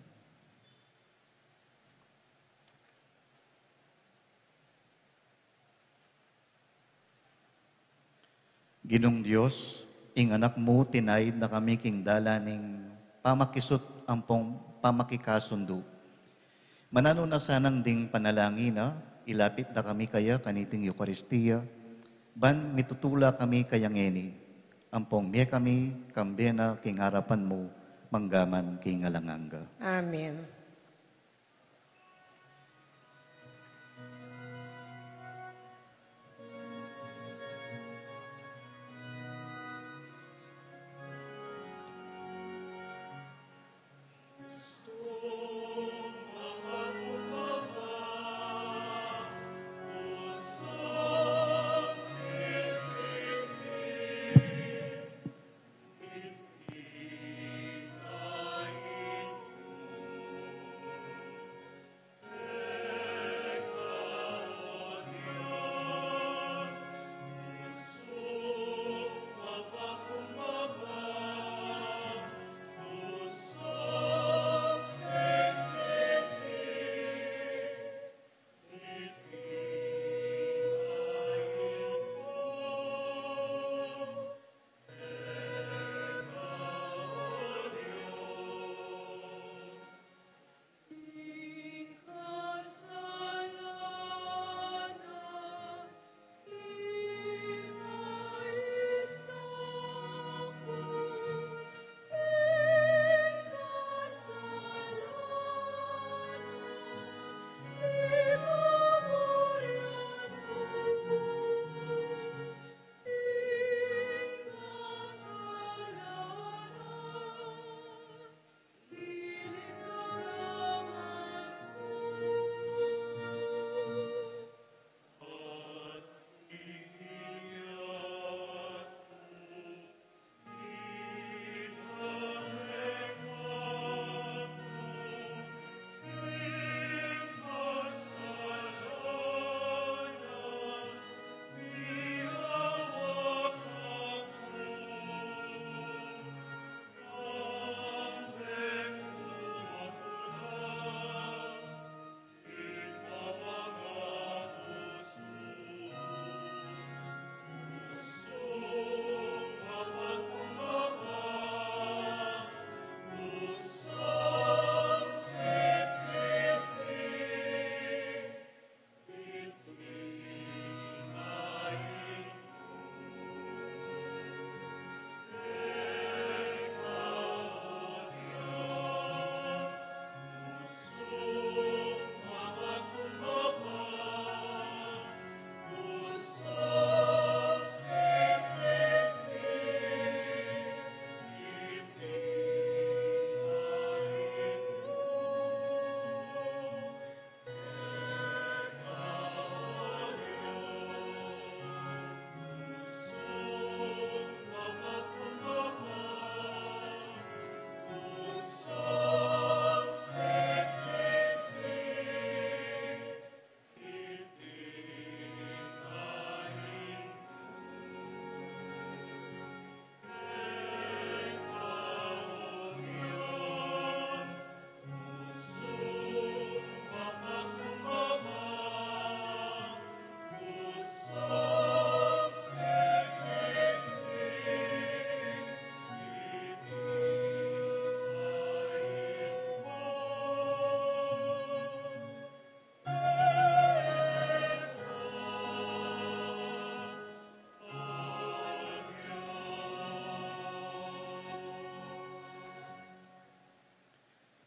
Ginung Dios, ing Anak mu, tinaid na kami king dalan ning pamakisut ampong pamakikasundu. Mananu na sanang ding panalangin na, ilapit da kami kaya kaniting Eukaristia, ban mitutula kami kaya ngeni, ampong mie kami kambe na king arapan mu, manggaman king alang angga. Amen.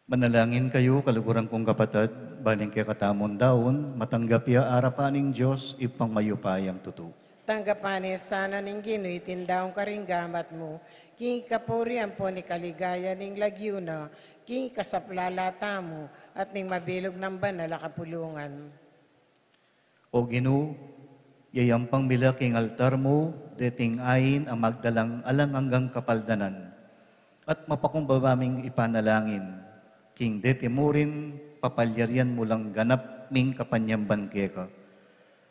Manalangin kayu, kaluguran kung kapatad, baling kekatamung daun, matanggap ya arapan ning Dios, Ibpang mayupayang tutu. Tanggapan na sana ning Ginu iting daun karing gamat mu, king kapurian ampon king kaligayan ning lagyu na, king kasaplalan tamu, at ning mabilug nang banal a kapulungan. O Ginu, yayampang mi la king altar mu deting ain a magdalang alang anggang kapaldanan, at mapakumbaba ming ipanalangin, king deti murin papalyarian mu lang ganap ming kapanyamban keka,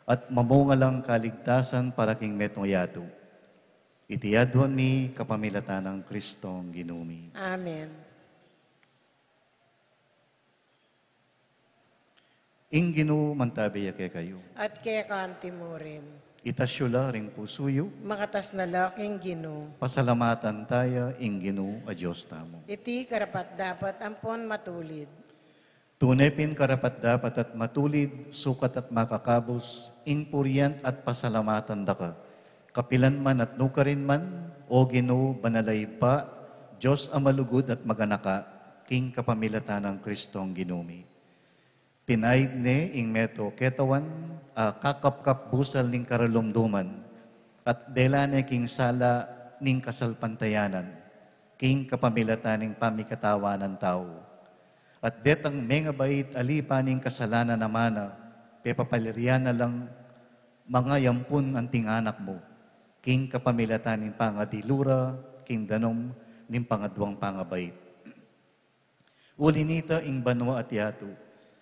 at mamunga lang kaligtasan para king metung yatu. Iti aduan mi kapamilatan nang Kristong Ginu mi. Amen. Ing Ginu mantabe ya kekayu. At keka antimurin. Itas yu la ring pusu yu. Makatas na la king Ginu. Pasalamatan taya ing Ginu a Dios tamu. Iti karapat-dapat ampon matulid. Tune pin karapat-dapat at matulid, sukat at makakabus, ing purian at pasalamatan da ka. Kapilan man at nukarin man, O Ginu, banal a Ibpa, Dios a malugud at maganaka, king kapamilatan nang Kristong Ginu mi. Tinaid ne ing meto ketawan, a kakapkap busal ning karalumduman, at dela ne king sala ning kasalpantayanan, king kapamilatan ning pamikatawanan tau. At detang mengabait a lipa ning kasalanan a mana, pepapalyarian na lang mangayampun anting anak mu, king kapamilatan ning pangadilu ra, king danum ning pangaduang pangabait. Uli nita ing banua at yatu,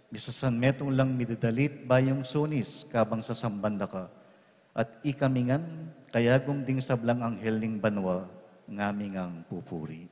misasanmetung lang midadalit bayung sunis kabang sasamban da ka, at ikami ngan, kayagum ding sablang anghel ning banua, ngamin ngang pupuri.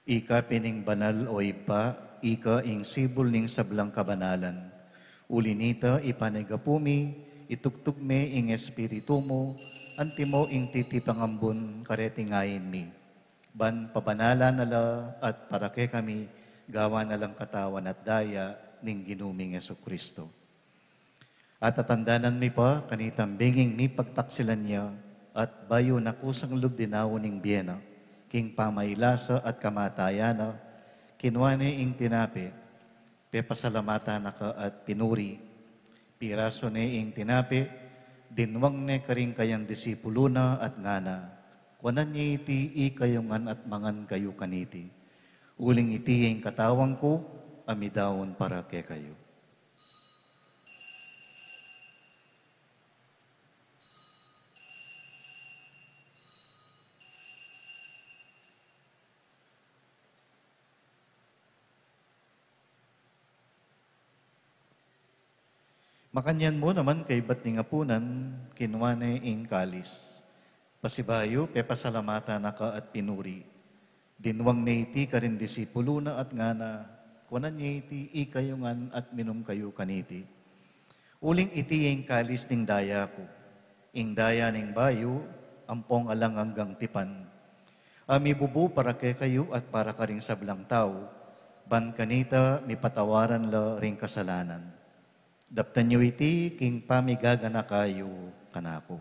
Ika pin ing banal, o Ibpa, ika ing sibul ning sablang kabanalan. Uli nita, ipanyawad mi, itubud me ing Espiritu mu, antimo ing titipang ambun kareting ain mi. Ban pabanalan na la at para kekami, gawan na lang katawan at daya ning Ginu ming Jesucristo. At tatandanan mi pa, kanitang benging mipagtaksilan ya, at bayu na kusang lub dinaun ing bie na, king pamailasa at kamatayan na, kinua ne ing tinape, pepasalamatan na ka at pinuri. Pirasu ne ing tinape, dinwang ne karing kayang disipulu na at ngana, kuanan ye iti ikayu ngan at mangan kayu kaniti. Uling iti ing katawan ku, a midaun para kekayu. Makanyan mu naman kaybat ning apunan, kinua ne ing kalis. Pasibayu, pepasalamatan na ka at pinuri. Dinwang ne iti karing disipulu na at ngana, kuanan ye iti ikayu ngan at minum kayu kaniti. Uling iti ing kalis ning daya ku, ing daya ning bayu, ampong alang anggang tipan. A mibubu para kekayu at para karing sablang tau, ban kanita mipatawaran la ring kasalanan. Daptan yu iti king pamigaganaka yu kanaku.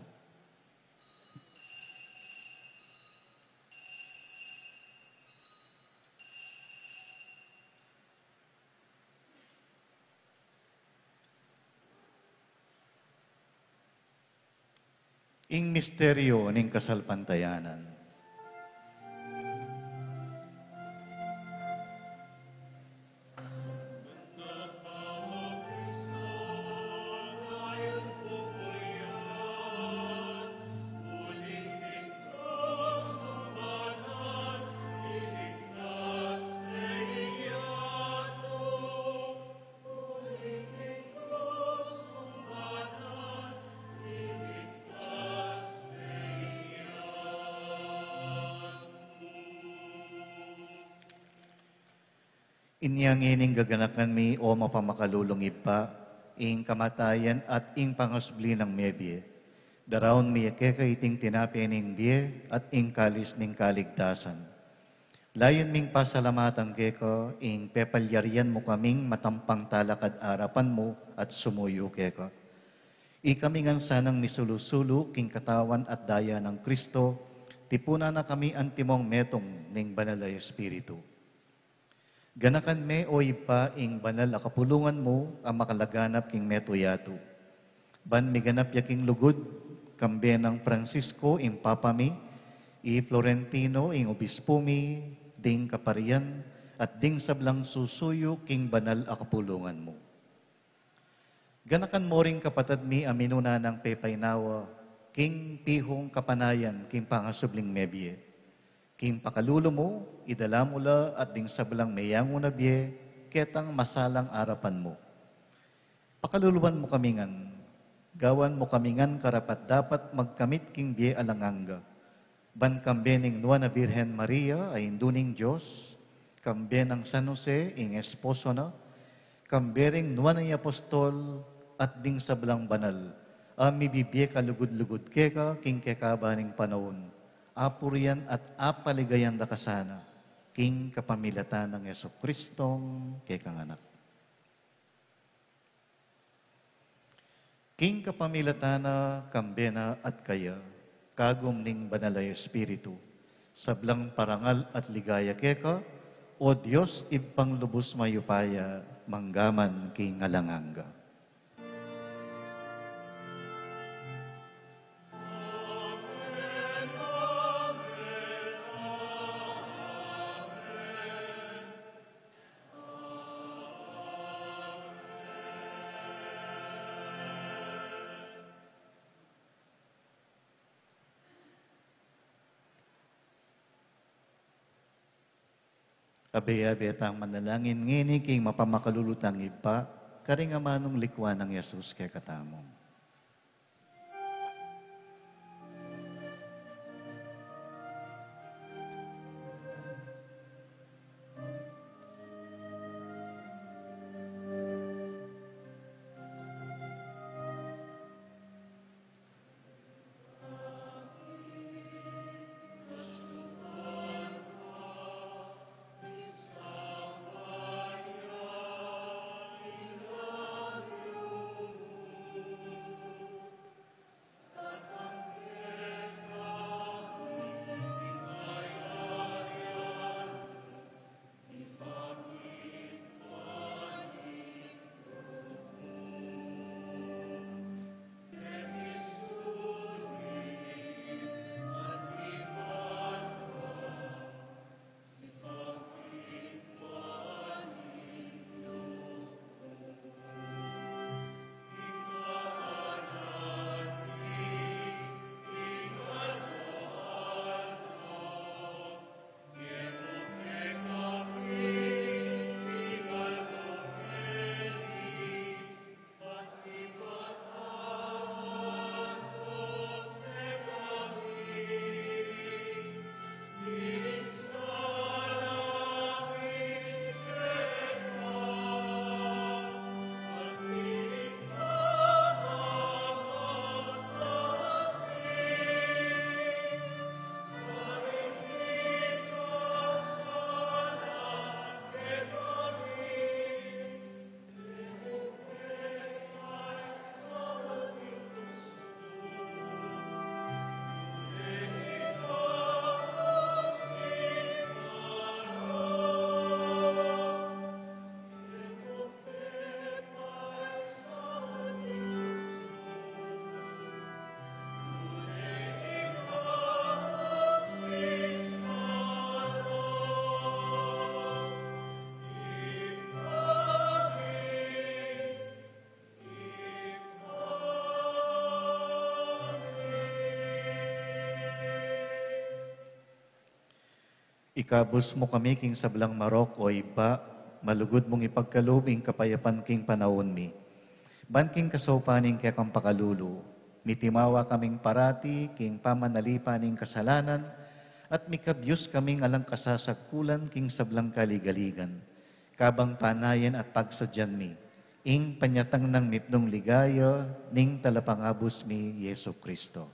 Ing misteryo ning kasalpantayanan. Inya ngening gaganakan mi, o mapamakalulung Ibpa, ing kamatayan at ing pangasubli nang mebie. Daraun mi keka iting tinape ning bie at ing kalis ning kaligtasan. Layun ming pasalamatan keka ing pepalyarian mu kaming matampang talakad arapan mu at sumuyu keka. Ikami ngan sanang misulu-sulu king katawan at daya nang Kristo, tipunan na kami antimong metung ning Banal a Espiritu. Ganakan me, o Ibpa, ing banal a kapulungan mu a makalaganap king metung yatu. Ban miganap ya king lugud, kambe nang Francisco ing Papa mi, i Florentino ing Obispu mi, ding kaparian, at ding sablang susuyu king banal a kapulungan mu. Ganakan mo ring kapatad mi a minuna nang pepaynawa king pihung kapanayan king pangasubling mebie. King pakalulu mu, idala mu la at ding sablang meyangu na bie ketang masalang arapan mu. Pakaluluan mu kami ngan, gawan mu kami ngan karapat-dapat magkamit king bie alang angga. Ban kambe ning Nuan a Birhen Maria a Indu ning Dios, kambe nang San Jose ing esposo na, kambe ring nuan a apostol at ding sablang banal a mibibie kalugud-lugud keka king kekaba ning panaun, apurian at apaligayan da ka sana king kapamilatan nang Jesucristong kekang Anak. King kapamilatan na, kambe na at kaya, kagum ning Banal a Espiritu, sablang parangal at ligaya keka, o Dios Ibpang lubus mayupaya, manggaman king alang angga. Abe-abe tang manalangin ngeni king mapamakalulu tang Ibpa, karing amanung likwan nang Jesus kekatamu. Ikabus mu kami king sablang marok, o Ibpa, malugud mung ipagkalub ing kapayapan king panaun mi. Ban king kasaupan ning kekang pakalulu, mitimawa kaming parati king pamanalipan ning kasalanan, at mikabyus kaming alang kasasagkulan king sablang kaligaligan, kabang panayan at pagsadyan mi ing panyatang nang mipnung ligaya ning Talapangabus mi, Jesu Cristo.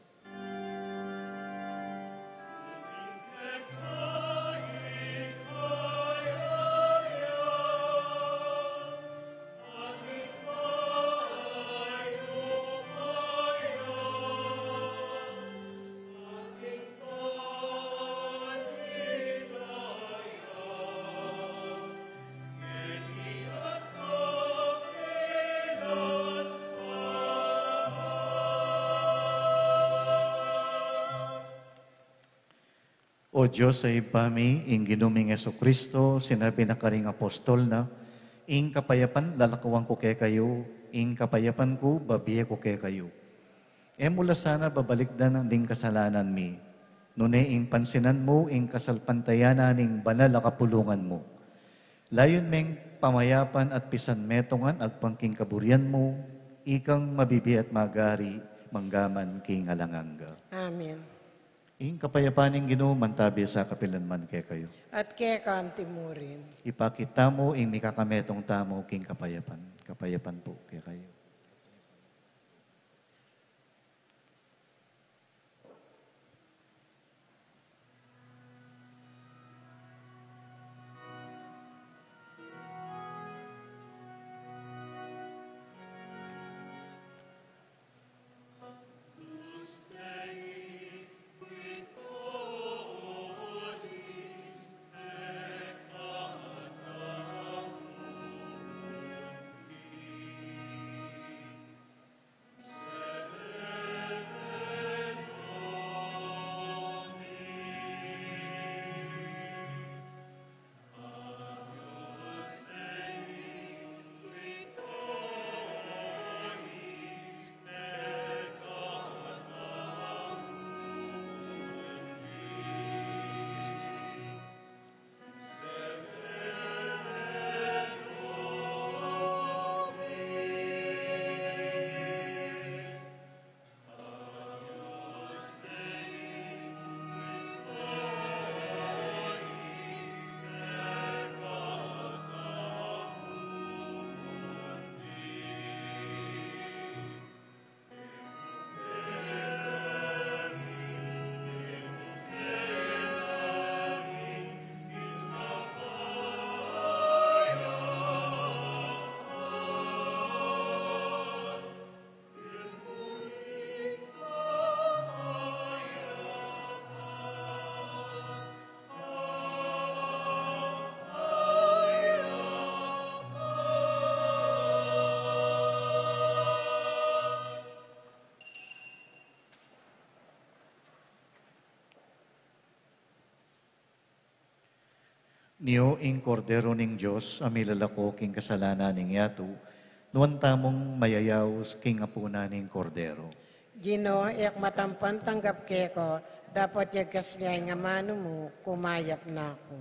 O Dios a Ibpa mi, ing Ginu ming Jesucristo, sinabi na karing apostol na, "Ing kapayapan lalakuan ku kekayu, ing kapayapan ku babie ku kekayu." E mu la sana babalikdan ding kasalanan mi, nune ing pansinan mu ing kasalpantayanan ning banal a kapulungan mu. Layun meng pamayapan at pisanmetungan agpang king kaburian mu, ikang mabibie at magari, mangga man king alang angga. Amen. Ing kapayapan ning Ginu mantabi sa kapilanman kekayu. At keka anti mu rin. Ipakit tamu ing mikakametung tamu king kapayapan. Kapayapan pu kekayu. Nio ing Kordero ning Dios, a milalako king kasalanan ning yatu, nuan tamung mayayaus king apunan ning Kordero. Ginu, e ku matampan tanggap keka, dapot yagas mu ya ing amanu mu, kumayap na ku.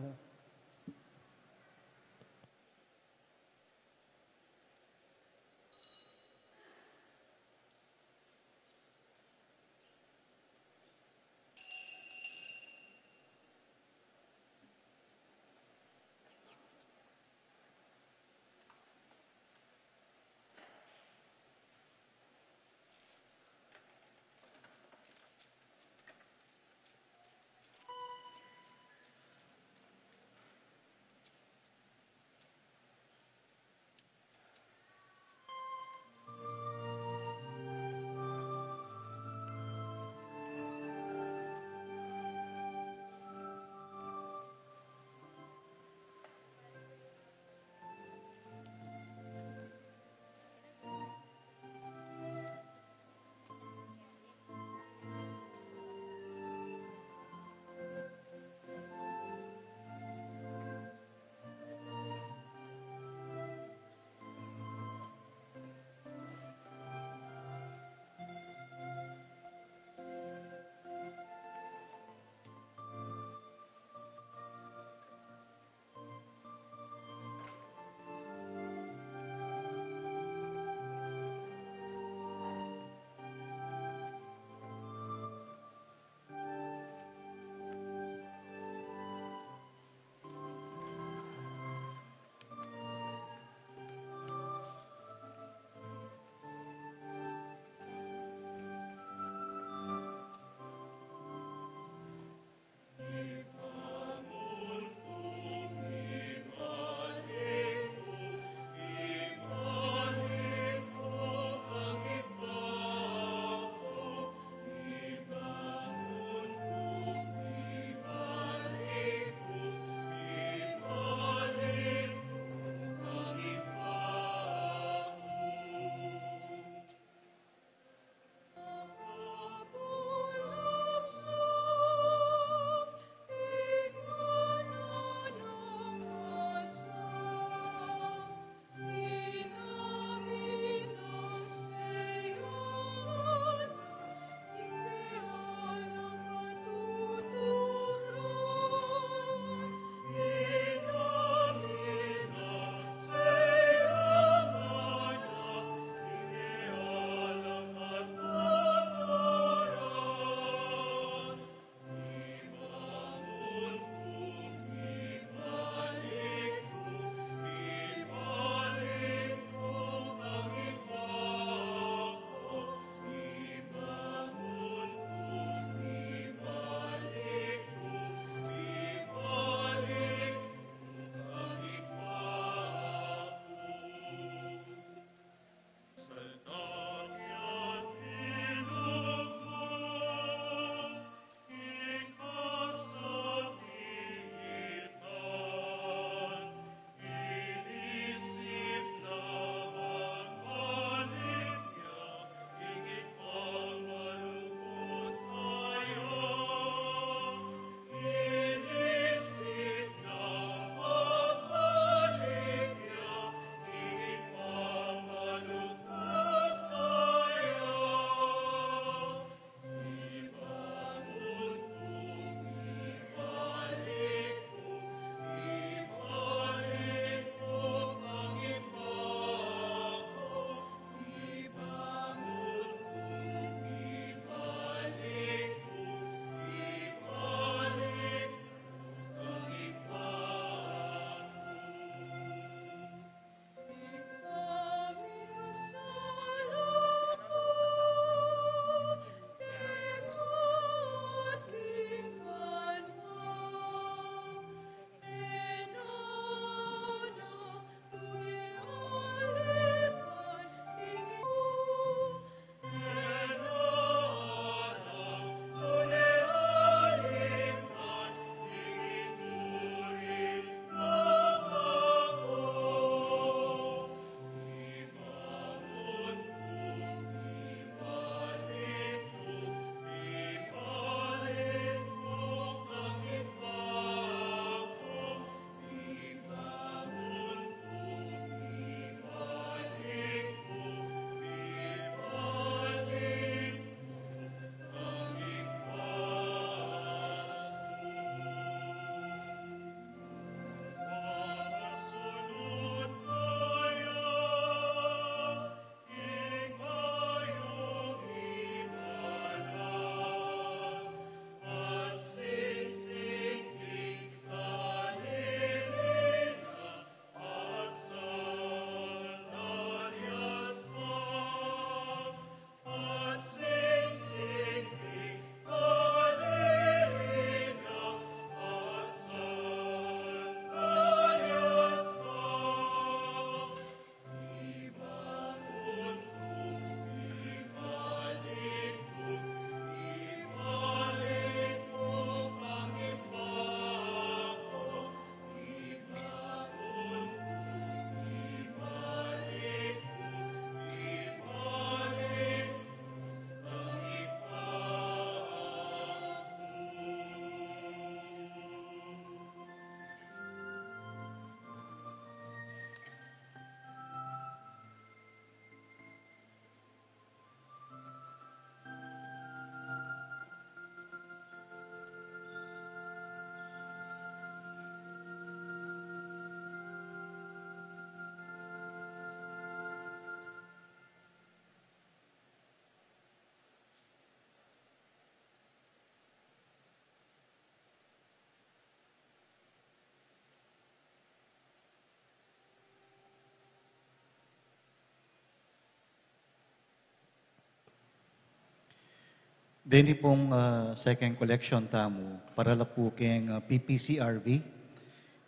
Deni pung, ah, second collection tamu, para la pu keng, ah, P P C R V,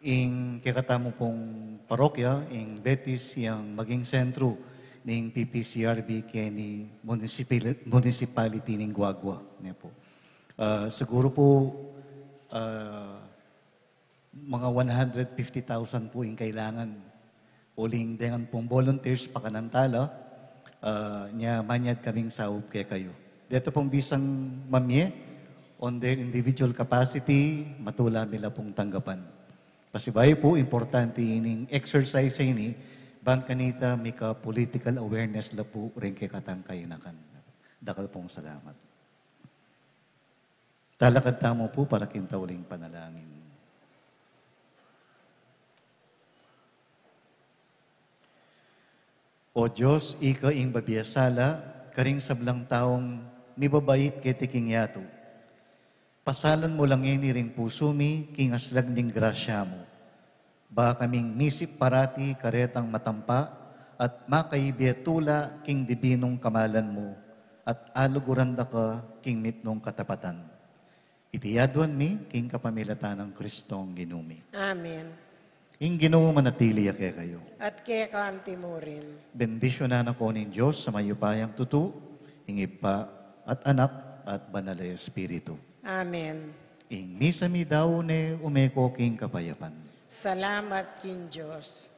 ing kekatamu pung parokya, ing Betis yang maging sentru ning P P C R V keni municipal-, municipality ning Guagua, ne pu. Ah, siguru pu, ah, mga one hundred fifty thousand pu ing kailangan. Uling dengan pung volunteers pakanan tala, ah, nya manyad kaming saup kekayu. Deta pung bisang mamie, on their individual capacity, matula mi la pung tanggapan. Pasibayu pu, importante ining exercise a ini, bang kanita mika political awareness la pu ring kekatang kainakan. Dakal pung salamat. Talakad tamu pu para king tauling panalangin. O Dios, ika ing babie sala karing sablang taung mibabait keti king yatu. Pasalan mu la ngeni ring pusu mi king aslag ning grasya mu. Ba kaming misip parati karetang matampa at makaibie tula king dibinung kamalan mu at aluguran da ka king mitmung katapatan. Iti aduan mi king kapamilatan nang Kristong Ginu mi. Amen. Ing Ginu manatili ya kekayu. At keka anti mu rin. Bendisyunan na ko ning Dios a mayupayang tutu, ing Ibpa at Anak at Banal a Espiritu. Amen. Ing misa mi dau ne, ume ko king kapayapan. Salamat king Dios.